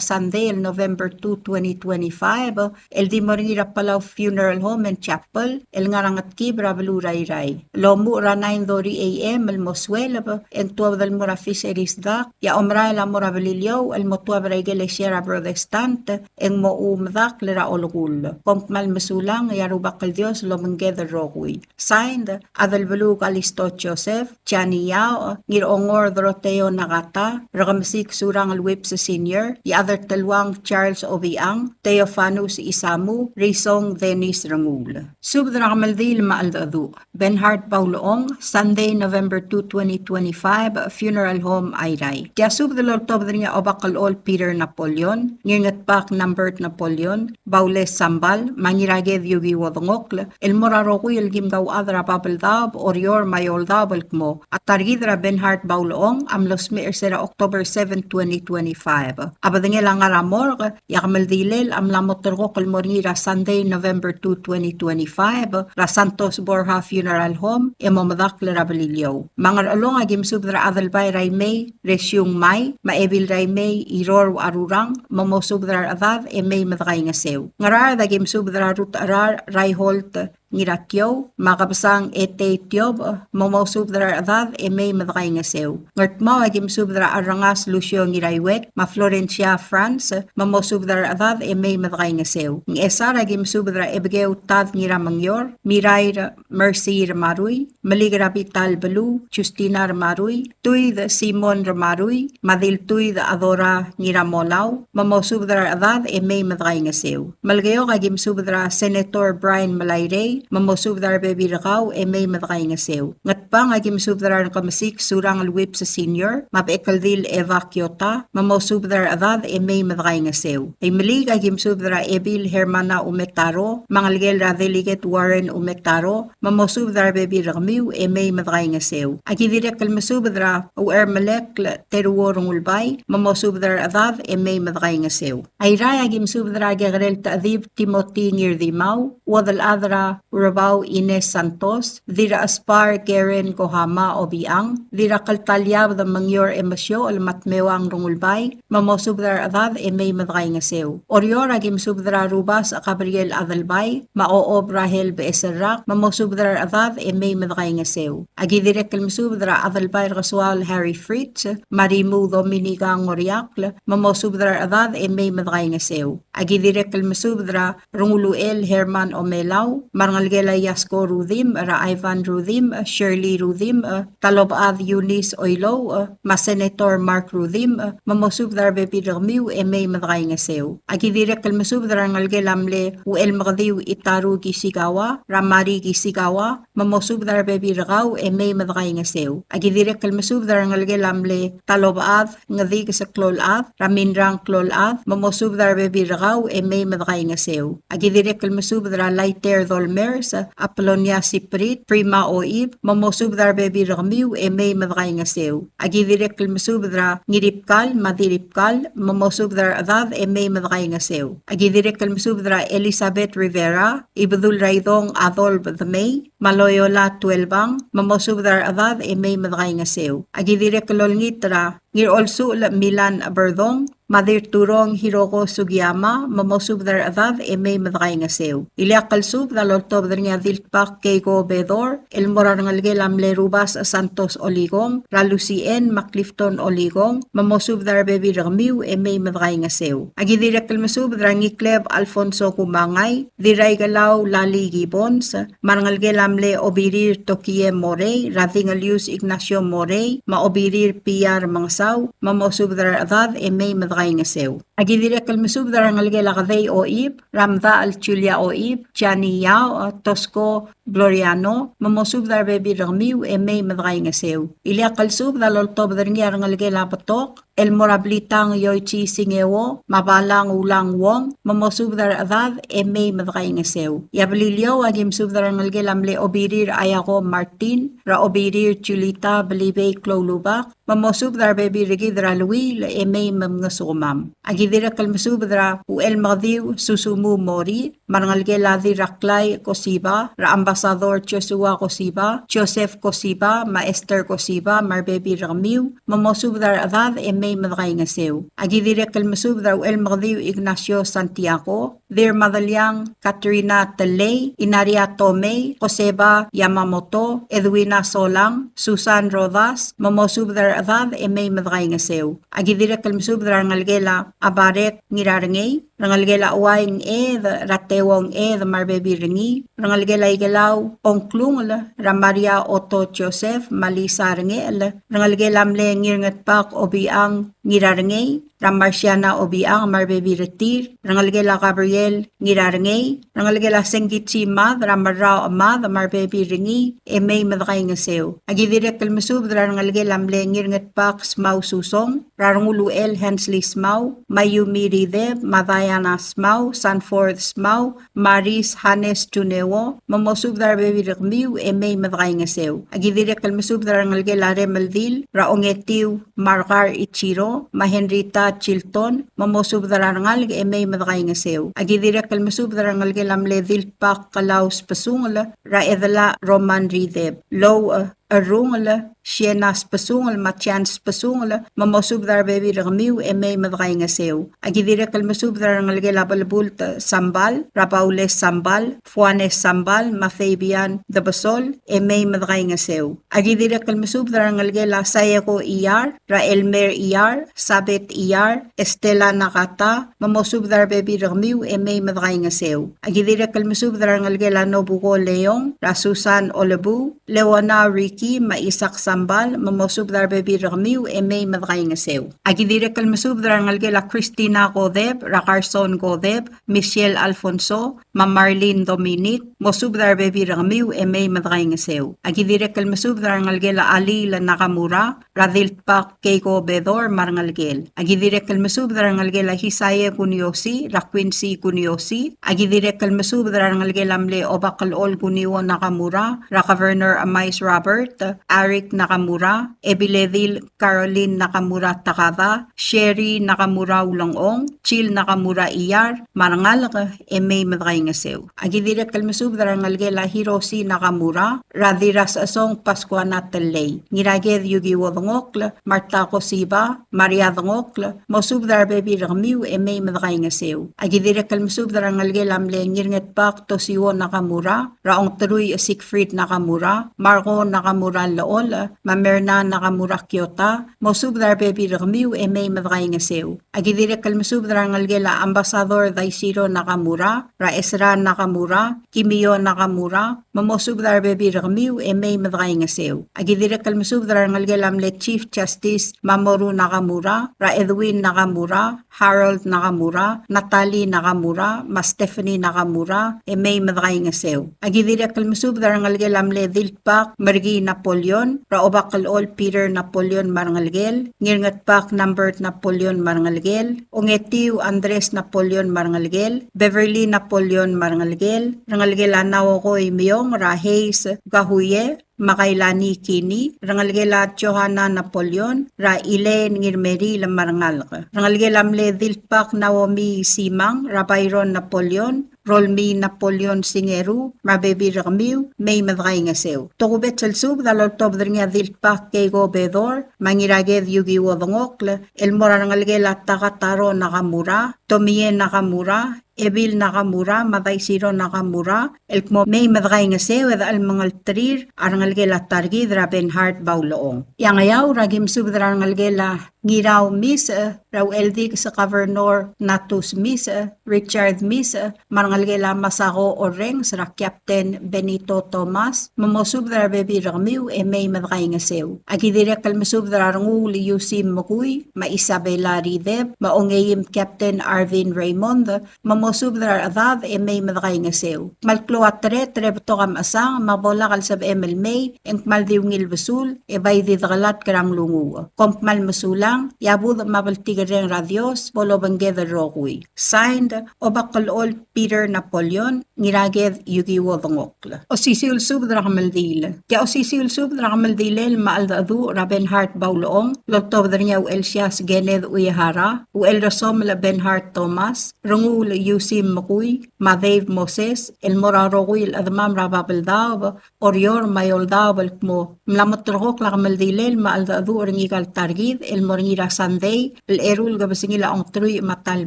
Sunday el November two, twenty twenty-five, el di mo er ngii er a Palau Funeral Home and Chapel, el ngar er a Ngetkib er a beluu er a Irrai. El omuchel er a nine thirty A M el mo sueleb, e ng tuobed el mo er a Fisheries Dock, e a omerael a mo er a Beliliou, el mo tuab er a ikelesia er a Protestant, e ng mo medakl er a olekull. Kom kmal mesulang, e a Rubak el Dios lobengked el rokui. Signed, Adelbeluu Kalisto Joseph, Jani Yao, Ngirongor Doroteo Nakata, Rekemesik Surangel Whipps Senior, e a Adelteluang Charles Obiang, Theofanus Isamu, Risong Dennis Renguul. Subed er a kemeldiil me a cheldecheduch. Bernhard Baulechong, Sunday, November two, twenty twenty-five, Funeral Home, Airai. Tia subed el oltobed er ngii a Obakelchol Peter Napoleon, Ngirngetbak Nambert Napoleon, Baules Sambal, me a Ngiraked Yukiwo Dengokl, el mo er a rokui el kim kauchad er a Babeldaob, Oreor, me a Eouldaob el kmo a ta er kid er a Bernhard Baulechong a mlo smecher er se er a October seven, twenty twenty-five. A bedengel a ngar er a morgue, e a kemeldilel a mla mo terrekokl el mo er ngii er a Sunday, November two, twenty twenty-five, er a Santos Borja Funeral Home, e mo medakl er a Beliliou. Me a Ngerchelong a kim subed er a Adelbai er a Imei, Resiung Mai, me a Ebil er a Imei, Iror Uarurang, me mosubed er a rechedad e mei me dekaingeseu. Ngaraard a kim subed er a Rutecherar, Raiholt Ngiratiou, me a Kebesang Etei Tiobech, me mosubed er a rechedad e mei me dekaingeseu. Ngardmau a kim subed er a Arrengas Lucio Ngiraiuet, me a Florencia France, me mosubed er a rechedad e mei me dekaingeseu. Ngchesar a kim subed er a Ebekeu Tad Ngiramengior, Mirair Mercy Remarui, Melik er a Bital Beluu, Justina Remarui, Tuid Simon Remarui, me a Diltuid Adora Ngiramolau, me mosubed er a rechedad e mei me dekaingeseu. Melekeok a kim subed er a Senator Brian Melairei, me mosubed er a rebebil er kau e mei me dekaingeseu. Ngatpang a kim subed er a Rekemesik Surangel Whipps Senior, me a Bechekeldil Eva Kiota, me mosubed er a rechedad e mei me dekaingeseu. Imeliik a kim subed er a Ebil Hermana Umetaro, me a ngelekel er a Delegate Warren Umetaro, me mosubed er a rebebil er kemiu e mei me dekaingeseu. A ki dirrek el mesubed er a Uchermelekl Teruo Rengulbai, me mosubed er a rechedad e mei me dekaingeseu. Airai a kim subed er a Kekerel Techedib Timothy Ngirdimau, Uodelchad er a Urebau Ines Santos, Dirrachespar Karen Kohama Obiang, Dirrakltaliabed Mengior Emesiochel me a Tmeuang Rengulbai, me mosubed er a rechedad e mei me dekaingeseu. Oreor a kim subed er a Rubasech Gabriel Adelbai, me a Ochob Rahel Becheserrak, me mosubed er a rechedad e mei me dekaingeseu. A ki dirrek el mesubed er a Adelbai er a Kesuaol Harry Fritz, me a Rimuu Dominica Ngoriakl, me mosubed er a rechedad e mei me dekaingeseu. A ki dirrek el mesubed er a Renguluchel Herman Omelau, me a rengelekel a Iasko Rudimch, er a Ivan Rudimch, Shirley Rudimch, Talobechad Eunice Oilouch, me a Senator Mark Rudimch, me mosubed er a rebebil er kemiu e mei me dekaingeseu. A ki dirrek el mesubed er a rengelekel a mle Uchelmekediu Itaru Kisikawa, er a Mari Kisikawa, me mosubed er a rebebil er kau e mei me dekaingeseu. A ki dirrek el mesubed er a rengelekel a mle Talobechad Ngedikes Kloulechad, er a Minrang Kloulechad, me mosubed er a rebebil er kau e mei me dekaingeseu. A ki dirrek el mesubed er a Laiter Dolmers, Apolonia Siprit, Prima Oib, me mosubed er a rebebil er kemiu e mei me dekaingeseu. A ki dirrek el mesubed er a Ngiribkal me a Diribkal, me mosubed er a rechedad e mei me dekaingeseu. A ki dirrek el mesubed er a Elizabeth Rivera, Ibedul er a Idong Adolf Demei, me a Loyola Tuelbang, me mosubed er a rechedad e mei me dekaingeseu. A ki dirrek el olengit er a Ngirolsuchel Milan Berdong, me a Dirturong Hiroko Sugiyama, me mosubed er a rechedad e mei me dekaingeseu. Ileakl el subed a loltobed er ngii a Diltbak Keiko Bedor, el mo er a rengelekel a mle Rubasech Santos Olikong, er a Lucy Ann me a Clifton Olikong, me mosubed er a rebebil er kemiu e mei me dekaingeseu. A ki dirrek el mesubed er a Ngikleb Alfonso Kumangai, Dirraikelau Lali Gibbons, me a rengelekel a mle Obirir Tokie Morei, er a Dingelius Ignacio Morei, me a Obirir Piar Mengesau, me mosubed er a rechedad e mei me dekaingeseu. A ki dirrek el mesubed er a rengelekel a Kedei Oib, er a Mdachel Julia Oib, Jani Yao, Tosko Gloriano, me mosubed er a rebebil er kemiu e mei me dekaingeseu. Ileakl el subed a loltobed er ngii a rengelekel a Betok, el mo er a Blitang Yoichi Singeo, me a Balang Ulang Wong, me mosubed er a rechedad e mei me dekaingeseu. E a Beliliou a ki mesubed er a rengelekel a mle Obirir Ayako Martin, er a Obirir Julita Belibei Kloulubak, me mosubed er a rebebil er kid er a Luil e mei me mngesukemam. A ki dirrek el mesubed er a Uchelmekediu Susumu Mori, me a rengelekel a Dirraklai Kosiba, er a Ambassador Joshua Kosiba, Joseph Kosiba, me a Esther Kosiba, me a rebebil er kemiu, me mosubed er a rechedad e mei me dekaingeseu. A ki dirrek el mesubed er a Uchelmekediu Ignacio Santiago, Dirmadeliang Katrina Telei, Inaria Tomei, Joseba Yamamoto, Edwina Solang, Susan Rodas, me mosubed er a rechedad e mei me dekaingeseu. A ki dirrek el mesubed er a rengelekel a Abarek Ngirarengei, rengelekel a Uaing Ed, er a Teuong Ed, me a rebebil er ngii, rengelekel a Ikelau Ongklungel, er a Maria Otto Joseph, me a Lisa Rengechel, rengelekel a mle Ngirngetbak Obichang Ngirarengei, er a Marciana Obichang, me a rebebil er tir, rengelekel a Gabriel Ngirarengei, rengelekel a Sengkichi Mad, er a Merrau Mad, me a rebebil er ngii, e mei me dekaingeseu. Aki dirrek el mesubed er a rengelekel a mle Ngirngetbak Smau Susong, er a Renguluchel Hensley Smau, me a Yumi Rideb, me a Diana Smau, Sanford Smau, me a Ris Hannes Juneo, me mosubed er a rebebil er kemiu, e mei me dekaingeseu. Aki dirrek el mesubed er a rengelekel a Remeldil, er a Ongetiu, Margar Ichiro, me a Henrietta Chilton, me mosubed er a rengalek e mei me dekaingeseu. Aki dirrek el mesubed er a rengelekel a mle Dilbak Kelaus Besungel, er a Edela Roman Rideb, Lou, e, Erungel, Siena Besungel, me a Chance Besungel, me mosubed er a rebebil er kemiu e mei me dekaingeseu. Aki dirrek el mesubed er a rengelekel a Belbult Sambal, er a Baules Sambal, Fuanes Sambal, me a Fabian Debesol, e mei me dekaingeseu. Aki dirrek el mesubed er a rengelekel a Saeko Iyar, er a Elmer Iyar, Sabet Iyar, Estela Nakata, me mosubed er a rebebil er kemiu e mei me dekaingeseu. Aki dirrek el mesubed er a rengelekel a Nobuko Leong, er a Susan Olebuu, Leona Ricky, me a Isak Sambal, me mosubed er a rebebil er kemiu e mei me dekaingeseu. Aki dirrek el mesubed er a rengelekel a Christina Kodeb, er a Carson Kodeb, Michelle Alfonso, me a Marlene Dominic, mosubed er a rebebil er kemiu e mei me dekaingeseu. Aki dirrek el mesubed er a rengelekel a Alil Nakamura, er a Dilbak Keiko Bedor, me a rengelekel. Aki dirrek el mesubed er a rengelekel a Hisae Kuniosi, er a Quincy Kuniosi. Aki dirrek el mesubed er a rengelekel a mle Obakelol Kunio Nakamura, er a Governor Emais Robert, Eric Nakamura, Ebiledil Caroline Nakamura Takada, Sherry Nakamura Ulengchong, Jill Nakamura Iyar, me a rengalek e mei me dekaingeseu. Aki dirrek el mesubed er a rengelekel a Hiroshi Nakamura, er a Dirrasechesong Pascuana Tellei, Ngiraked Yukiwo Dengokl, Marta Kosiba, Maria Dengokl, mosubed er a rebebil er kemiu e mei me dekaingeseu. Aki dirrek el mesubed er a rengelekel a mle Ngirngetbak Toshio Nakamura, er a Ongterui Siegfried Nakamura, Margo Nakamura Lechol, me a Merna Nakamura Kiota, mosubed er a rebebil er kemiu e mei me dekaingeseu. Aki dirrek el mesubed er a rengelekel a Ambassador Daishiro Nakamura, er a Ezra Nakamura, Kimio Nakamura, me mosubed er a rebebil er kemiu e mei me dekaingeseu. Aki dirrek el mesubed er a rengelekel a mle Chief Justice Mamoru Nakamura, er a Edwin Nakamura, Harold Nakamura, Natalie Nakamura, me a Stephanie Nakamura, e mei me dekaingeseu. Aki dirrek el mesubed er a rengelekel a mle Dilbak Merkii Napoleon, er a Obakelol Peter Napoleon me a rengelekel, Ngirngetbak Nambert Napoleon me a rengelekel, Ongetiu Andres Napoleon me a rengelekel, Beverly Napoleon me a rengelekel, rengelekel a Naoko Imiong, er a Hayes Gahuye, me a Kailani Kini, rengelekel a Johanna Napoleon, er a Elaine Ngirmeriil me a rengalek. Rengelekel a mle Dilbak Naomi Simang, er a Byron Napoleon, Rolmii Napoleon Singeru, me a rebebil er kemiu, mei me dekaingeseu. Tokubets el subed a loltobed er ngii a Dilbak Keiko Bedor, me a Ngiraked Yukiwo Dengokl, el mo er a rengelekel a Takataro Nakamura, Tomie Nakamura, Ebil Nakamura, me a Daisiro Nakamura, el kmo mei me dekaingeseu e de chelmengelterir a rengelekel a ta er kid er a Bernhard Baulechong. E a Ngeaur, aki mesubed er a rengelekel a Ngirau Misech, er a Ucheldikes Governor Natus Misech, Richard Misech, me a rengelekel a Masako Orrenges, er a Captain Benito Thomas, me mosubed er a rebebil er kemiu e mei me dekaingeseu. Aki dirrek el mesubed er a Renguul Yusim Mekui, me a Isabella Rideb, me a Ongeim Captain Arvin Raymond, me mosubed er a rechedad e mei me dekaingeseu. Kmal klou a teret, e betok a mechesang, me a bo lak el sebechem el mei, e ng kmal di ungil besul, e bai di dekelatk er a nglunguuch. Kom kmal mesulang, e a budech me a bltikerreng er a Dios bo lobengked el rokui. Signed, Obakelol Peter Napoleon, Ngiraked Yukiwo Dengokl. Osisiu el subed er a kemeldiil. Tia osisiu el subed er a kemeldilel me a cheldecheduch er a Bernhard Baulechong, loltobed er ngii a Uchelsias Kenneth Uehara, Uchelresomel Bernhard Thomas, Renguul Yusim Mekui, me a Dave Moses, el mo er a rokui el chedemam er a Babeldaob, Oreor me a Eouldaob el kmo ng mla mo terrekokl a kemeldilel me a cheldecheduch er ngika el ta er kid el mo er ngii er a Sandei el eru el kebesengil a ongeteruich me a ta el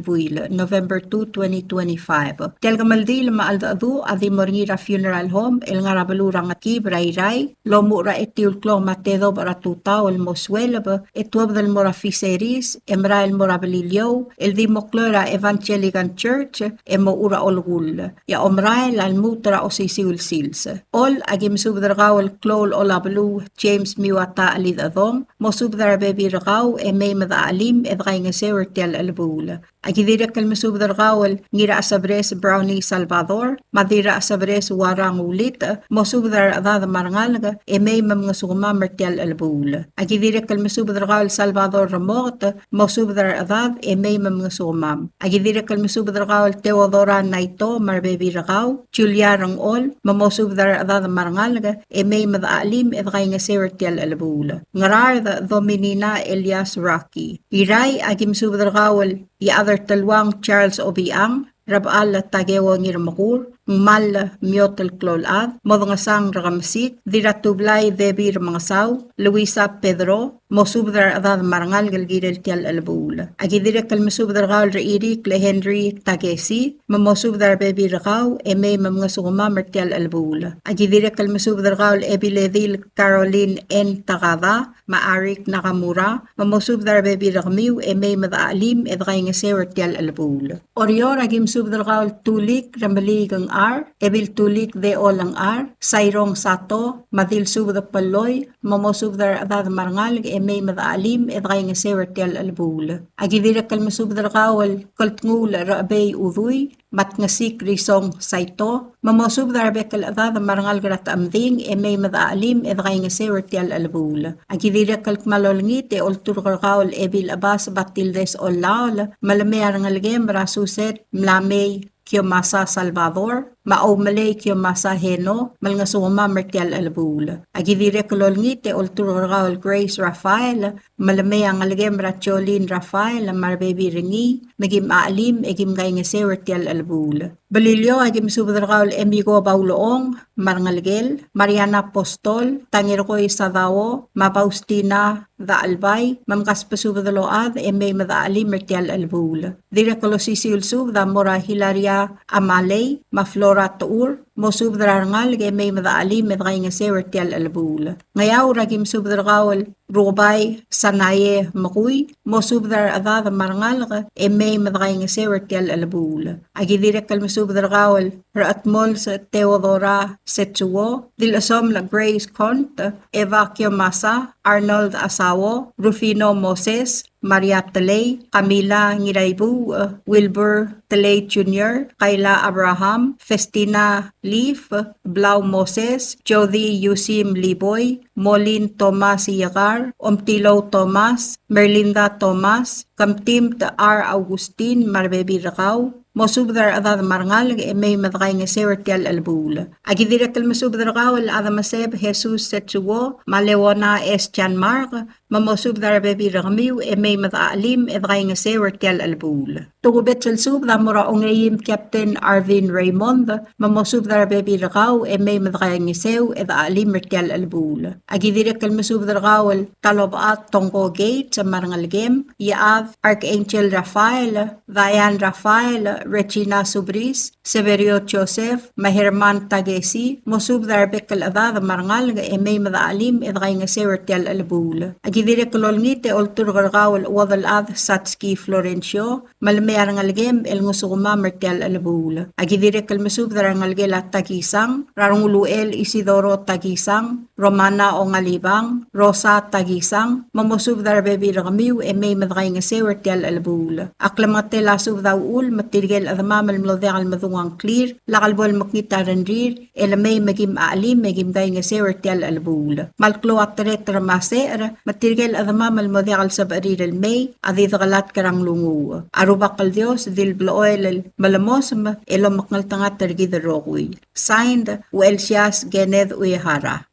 buil, November two, twenty twenty-five. Tia el kemeldiil me a cheldecheduch a di mo er ngii er a funeral home el ngar er a beluu er a Ngetkib er a Irrai, el omuchel er a etiu el klok me a tedobech er a tutau el mo sueleb, e tuobed el mo er a Fisheries, e merael el mo er a Beliliou, el di mo klou er a Evangelical Church, e mochu er a olekull. E a omerael a lmuut er a osisiu el sils. Chol, aki mesubed er kau el klou el chol a beluu James Miwata Chelidechedong, mosubed er a rebebil er kau e mei me dechachelim e dekaingeseu er tia el chelebuul. Aki dirrek el mesubed er kau el Ngirachesebres Brownie Salvador, me a Dirrachesebres Warang Ulitech, mosubed er a rechedad me a rengalek e mei me mngesukemam er tia el chelebuul. Aki dirrek el mesubed er kau el Salvador Remoket, mosubed er a rechedad e mei me mngesukemam. Aki dirrek el mesubed er kau el Theodora Naito me a rebebil er kau, Julia Rengchol, me mosubed er a rechedad me a rengalek e mei me dechachelim e dekaingeseu er tia el chelebuul. Ngaraard, Dominina Elias Rocky. Irrai, aki mesubed er kau el Iechad er Teluang Charles Obichang, Rebechall Takeo Ngirmekur, Ngmall Miotel Kloulchad, Modngesang Rekemesik, Dirratublai Debbie Remengesau, Luisa Pedro, mosubed er a rechedad me a rengalek el kirel tia el chelebuul. Aki dirrek el mesubed er kau el Rechirikl Henry Takesi, me mosubed er a rebebil er kau e mei me mngesukemam er tia el chelebuul. Aki dirrek el mesubed er kau el Ebiledil Caroline N. Takada, me a Arik Nakamura, me mosubed er a rebebil er kemiu e mei me dechachelim e dekaingeseu er tia el chelebuul. Oreor, aki mesubed er kau el Tulik Remeliik Ngchar, Ebil Tulik Dechol Ngchar, Sairong Sato, me a Dilsubed Pelloi, me mosubed er a rechedad me a rengalek e mei me dechachelim e dekaingeseu er tia el chelebuul. Aki dirrek el mesubed er kau el Keltnguul Rechebei Udui, me a Tngesik Risong Saito, me mosubed er a rebek el chedad me a rengalek er a Techemding e mei me dechachelim e dekaingeseu er tia el chelebuul. Aki dirrek el kmal olengit e olturk er kau el Ebil Chebas Batildes Ollaol, me le mei a rengelekem er a Suset Mlamei Kiomasa Salvador, me a Oumelei Kiomasa Heno, me lngesukemam er tia el chelebuul. Aki dirrek el olengit e olturk er kau el Grace Rafael, me le mei a ngelekem er a Jolene Rafael, me a rebebil er ngii, me kim chachelim e kim kaingeseu er tia el chelebuul. Beliliou, aki mesubed er kau el Emiko Baulechong, me a rengelekel, Mariana Apostol, Tangirkoi Sadao, me a Faustina Dachelbai, me mkasbesubed el ochad e mei me dechachelim er tia el chelebuul. Dirrek el osisiu el subed a mo er a Hilaria Amalei, me a Flora Techur, mosubed er a rengalek e mei me dechachelim e dekaingeseu er tia el chelebuul. Ngeaur, aki mesubed er kau el Rukebai Sanae Mekui, mosubed er a rechedad me a rengalek e mei me dekaingeseu er tia el chelebuul. Aki dirrek el mesubed er kau el Rechedmols Theodora Setsuo, Dilchesomel Grace Kont, Eva Kiomasa, Arnold Asao, Rufino Moses, Maria Telei, Camila Ngiraibuuch, Wilbur Telei Junior, Kayla Abraham, Festina Leaf, Blau Moses, Jody Yusim Liboi, Molin Thomas Iekar, Omtilou Thomas, Merlinda Thomas, Kemtimt R. Augustin, me a rebebil er kau, mosubed er a rechedad me a rengalek e mei me dekaingeseu er tia el chelebuul. Aki dirrek el mesubed er kau el Adameseb Jesus Setsuo, me a Leona S. Janmark, me mosubed er a rebebil er kemiu e mei me dechachelim e dekaingeseu er tia el chelebuul. Tokubets el subed a mo er a ongeim Captain Arvin Raymond, me mosubed er a rebebil er kau e mei me dekaingeseu e dechachelim er tia el chelebuul. Aki dirrek el mesubed er kau el Talobechad Tongko Gates me a rengelekem, Iechad Archangel Rafael, Diane Rafael, Regina Subris, Severio Joseph, me a Herman Takesi, mosubed er a rebek el chedad me a rengalek e mei me dechachelim e dekaingeseu er tia el chelebuul. Aki dirrek el olengit e olturk er kau el chuodel chad Satski Florencio, me le mei a rengelekem el ngosukemam er tia el chelebuul. Aki dirrek el mesubed er a rengelekel a Takisang, er a Renguluchel Isidoro Takisang, Romana Ongalibang, Rosa Takisang, me mosubed er a rebebil er kemiu e mei me dekaingeseu er tia el chelebuul. A klemengetel a subed a uchul me tirke el chedemam el mlo diak el medung a ngklir, lak el bo lemekngit a rengrir, e le mei me kim chachelim e kim kaingeseu er tia el chelebuul. Me a le klou a tereter me a secher, me tirke el chedemam el mo diak el sebechir el mei, a di dekelatk er a nglunguuch. A Rubak el Dios, di le blechoel el melemosem, e lomekngeltengat er kid el rokui. Signed, Uelsias Kenneth Uehara.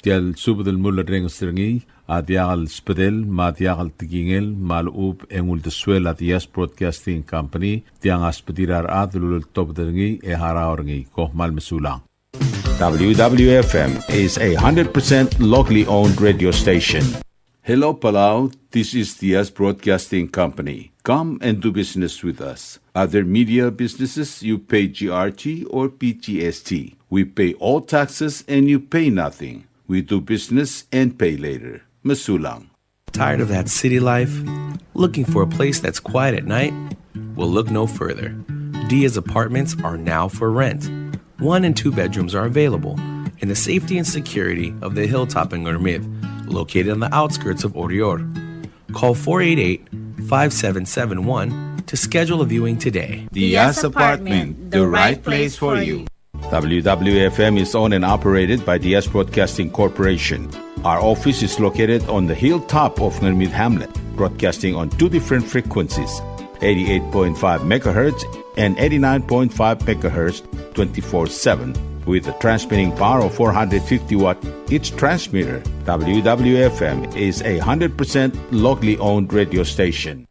Tia el subed el mulerrenges er ngii a diak el sbedel me a diak el tekingel me a lechub e ng uldesuel a Diaz Broadcasting Company. Tiang a sbedir a rechad el uleltobed er ngii e harau er ngii. Kom kmal mesulang. W W F M is a hundred percent locally owned radio station. Hello, Palau. This is Diaz Broadcasting Company. Come and do business with us. Other media businesses, you pay G R T or P G S T. We pay all taxes and you pay nothing. We do business and pay later. Mesulang. Tired of that city life? Looking for a place that's quiet at night? Well, look no further. Diaz Apartments are now for rent. One and two bedrooms are available in the safety and security of the hilltop in Ngermid, located on the outskirts of Oreor. Call four eight eight, five seven seven one to schedule a viewing today. Diaz Apartment, the right place for you. W W F M is owned and operated by Diaz Broadcasting Corporation. Our office is located on the hilltop of Ngermid Hamlet, broadcasting on two different frequencies, eighty-eight point five megahertz and eighty-nine point five megahertz, twenty-four seven, with a transmitting power of four hundred fifty watt each transmitter. W W F M is a hundred percent locally owned radio station.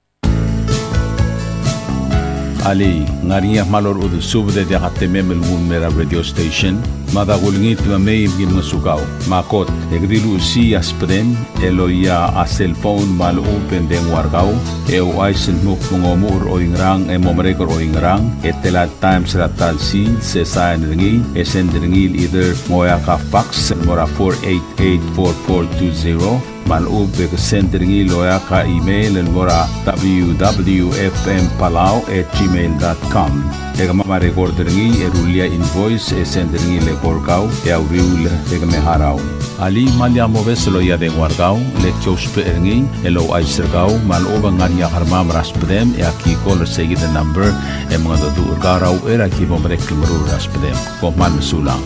Alii, ng ngar er ngii a kmal orechudel subed e diak a temem el nguu el mei er a radio station? Mada kulengit me mei me ki ngosukau. Me a kot, e ke di luchesii a sbedem el oia a cellphone me a lechub e ng dengua er kau, e ouchais el dmu kmo ng omuchel er oingerang e mo merek er oingerang, e tela el times er a ta el sils, e sain er ngii, e send er ngii el either ng oeak a fax el mo er a four eight eight four four two zero, me a lechub e ke send er ngii el oeak a email el mo er a W W F M Palau at gmail dot com. E kemam a record er ngii e rullii a invoice e send er ngii el eko er kau e a uriul e ke me harau. Alii, me lak mobes el oia a dengua er kau, le ki ousbech er ngii el ouchais er kau me a lechub e ng ngar er ngii a kermam er a sbedem e aki call er seikid el number e mengedecheduch er kau er a uchei er a ki bo merek el meruul er a sbedem. Kom kmal mesulang.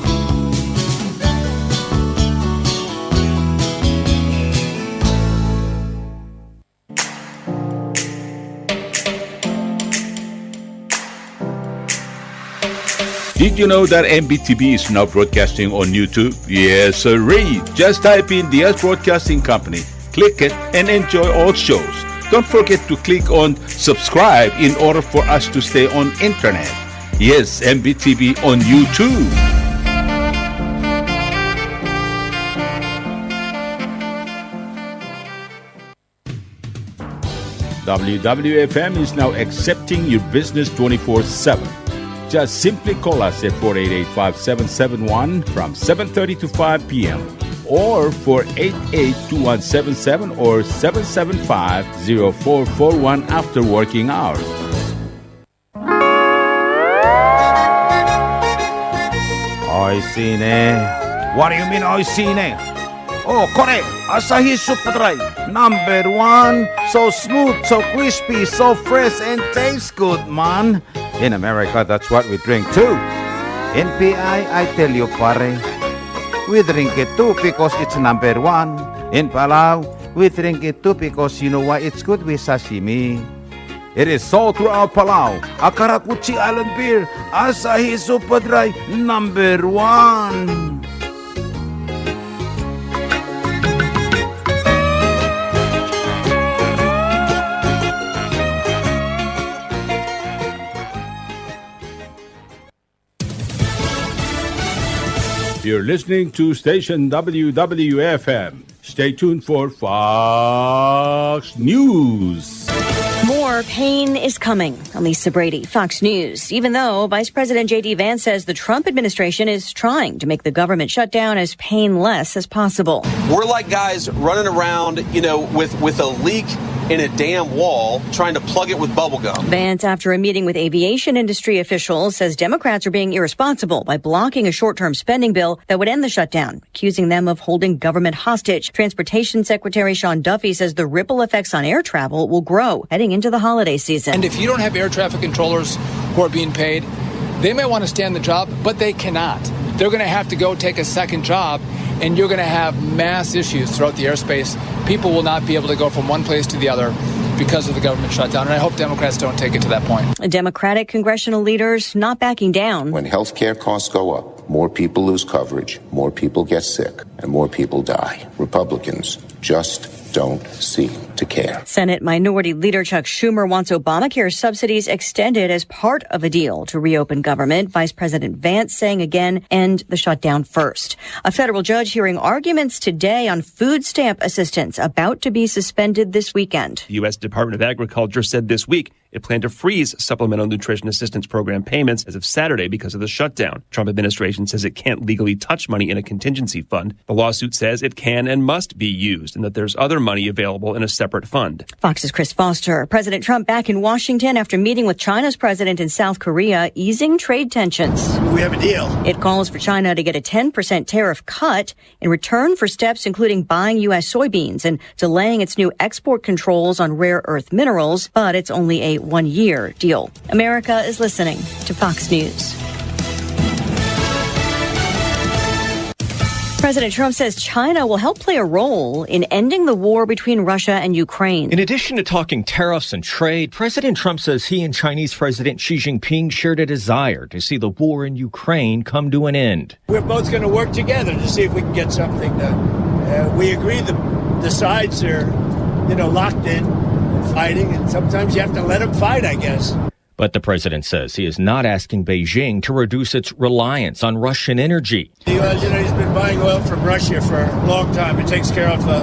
Did you know that M B T V is now broadcasting on YouTube? Yes, sirree. Just type in Diaz Broadcasting Company, click it, and enjoy all shows. Don't forget to click on subscribe in order for us to stay on internet. Yes, M B T V on YouTube. W W F M is now accepting your business twenty-four seven. Just simply call us at four eight eight, five seven seven one from seven thirty to five p m or four eight eight, two one seven seven or seven seven five, zero four four one after working hours. Oishii ne. What do you mean, oishii ne? Oh, kore, Asahi Super Dry, number one. So smooth, so crispy, so fresh, and tastes good, man. In America, that's what we drink too. In P I, I tell you, pare, we drink it too because it's number one. In Palau, we drink it too because you know why? It's good with sashimi. It is sold throughout Palau. A karakuchi island beer, Asahi Super Dry, number one. You're listening to station W W F M. Stay tuned for Fox News. More pain is coming. I'm Lisa Brady, Fox News. Even though Vice President J D Vance says the Trump administration is trying to make the government shutdown as painless as possible. We're like guys running around, you know, with, with a leak in a dam wall, trying to plug it with bubble gum. Vance, after a meeting with aviation industry officials, says Democrats are being irresponsible by blocking a short-term spending bill that would end the shutdown, accusing them of holding government hostage. Transportation Secretary Sean Duffy says the ripple effects on air travel will grow heading into the holiday season. And if you don't have air traffic controllers who are being paid, they may want to stay on the job, but they cannot. They're gonna have to go take a second job, and you're gonna have mass issues throughout the airspace. People will not be able to go from one place to the other. because of the government shutdown, and I hope Democrats don't take it to that point. Democratic congressional leaders not backing down. When healthcare costs go up, more people lose coverage, more people get sick, and more people die. Republicans just don't seem to care. Senate Minority Leader Chuck Schumer wants Obamacare subsidies extended as part of a deal to reopen government. Vice President Vance saying again, end the shutdown first. A federal judge hearing arguments today on food stamp assistance about to be suspended this weekend. The U S Department of Agriculture said this week it planned to freeze Supplemental Nutrition Assistance Program payments as of Saturday because of the shutdown. Trump administration says it can't legally touch money in a contingency fund. The lawsuit says it can and must be used and that there's other money available in a separate fund. Fox's Chris Foster. President Trump back in Washington after meeting with China's president in South Korea, easing trade tensions. We have a deal. It calls for China to get a ten percent tariff cut in return for steps including buying U S soybeans and delaying its new export controls on rare earth minerals, but it's only a one-year deal. America is listening to Fox News. President Trump says China will help play a role in ending the war between Russia and Ukraine. In addition to talking tariffs and trade, President Trump says he and Chinese President Xi Jinping shared a desire to see the war in Ukraine come to an end. We're both gonna work together to see if we can get something done. Uh, we agree the, the sides are, you know, locked in and fighting, and sometimes you have to let 'em fight, I guess. But the president says he is not asking Beijing to reduce its reliance on Russian energy. The oil, you know, he's been buying oil from Russia for a long time. It takes care of a,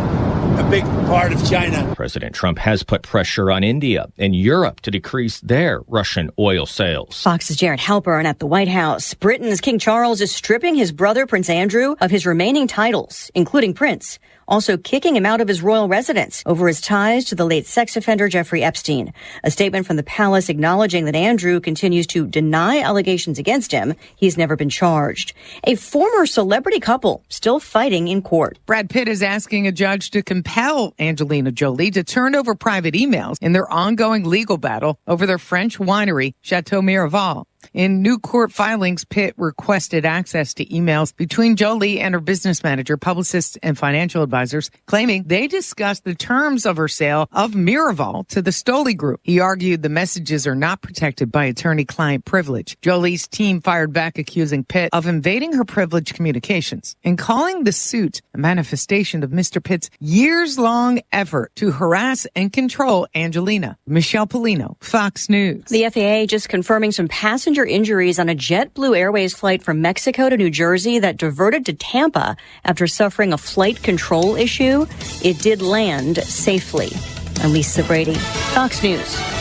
a big part of China. President Trump has put pressure on India and Europe to decrease their Russian oil sales. Fox's Jared Halpern at the White House. Britain's King Charles is stripping his brother, Prince Andrew, of his remaining titles, including Prince, also kicking him out of his royal residence over his ties to the late sex offender Jeffrey Epstein. A statement from the palace acknowledging that Andrew continues to deny allegations against him. He's never been charged. A former celebrity couple still fighting in court. Brad Pitt is asking a judge to compel Angelina Jolie to turn over private emails in their ongoing legal battle over their French winery, Chateau Miraval. In new court filings, Pitt requested access to emails between Jolie and her business manager, publicists, and financial advisors, claiming they discussed the terms of her sale of Miraval to the Stoli Group. He argued the messages are not protected by attorney-client privilege. Jolie's team fired back, accusing Pitt of invading her privileged communications and calling the suit a manifestation of Mister Pitt's years-long effort to harass and control Angelina. Michelle Pollino, Fox News. The F A A just confirming some passenger injuries on a JetBlue Airways flight from Mexico to New Jersey that diverted to Tampa after suffering a flight control issue. It did land safely. I'm Lisa Brady, Fox News.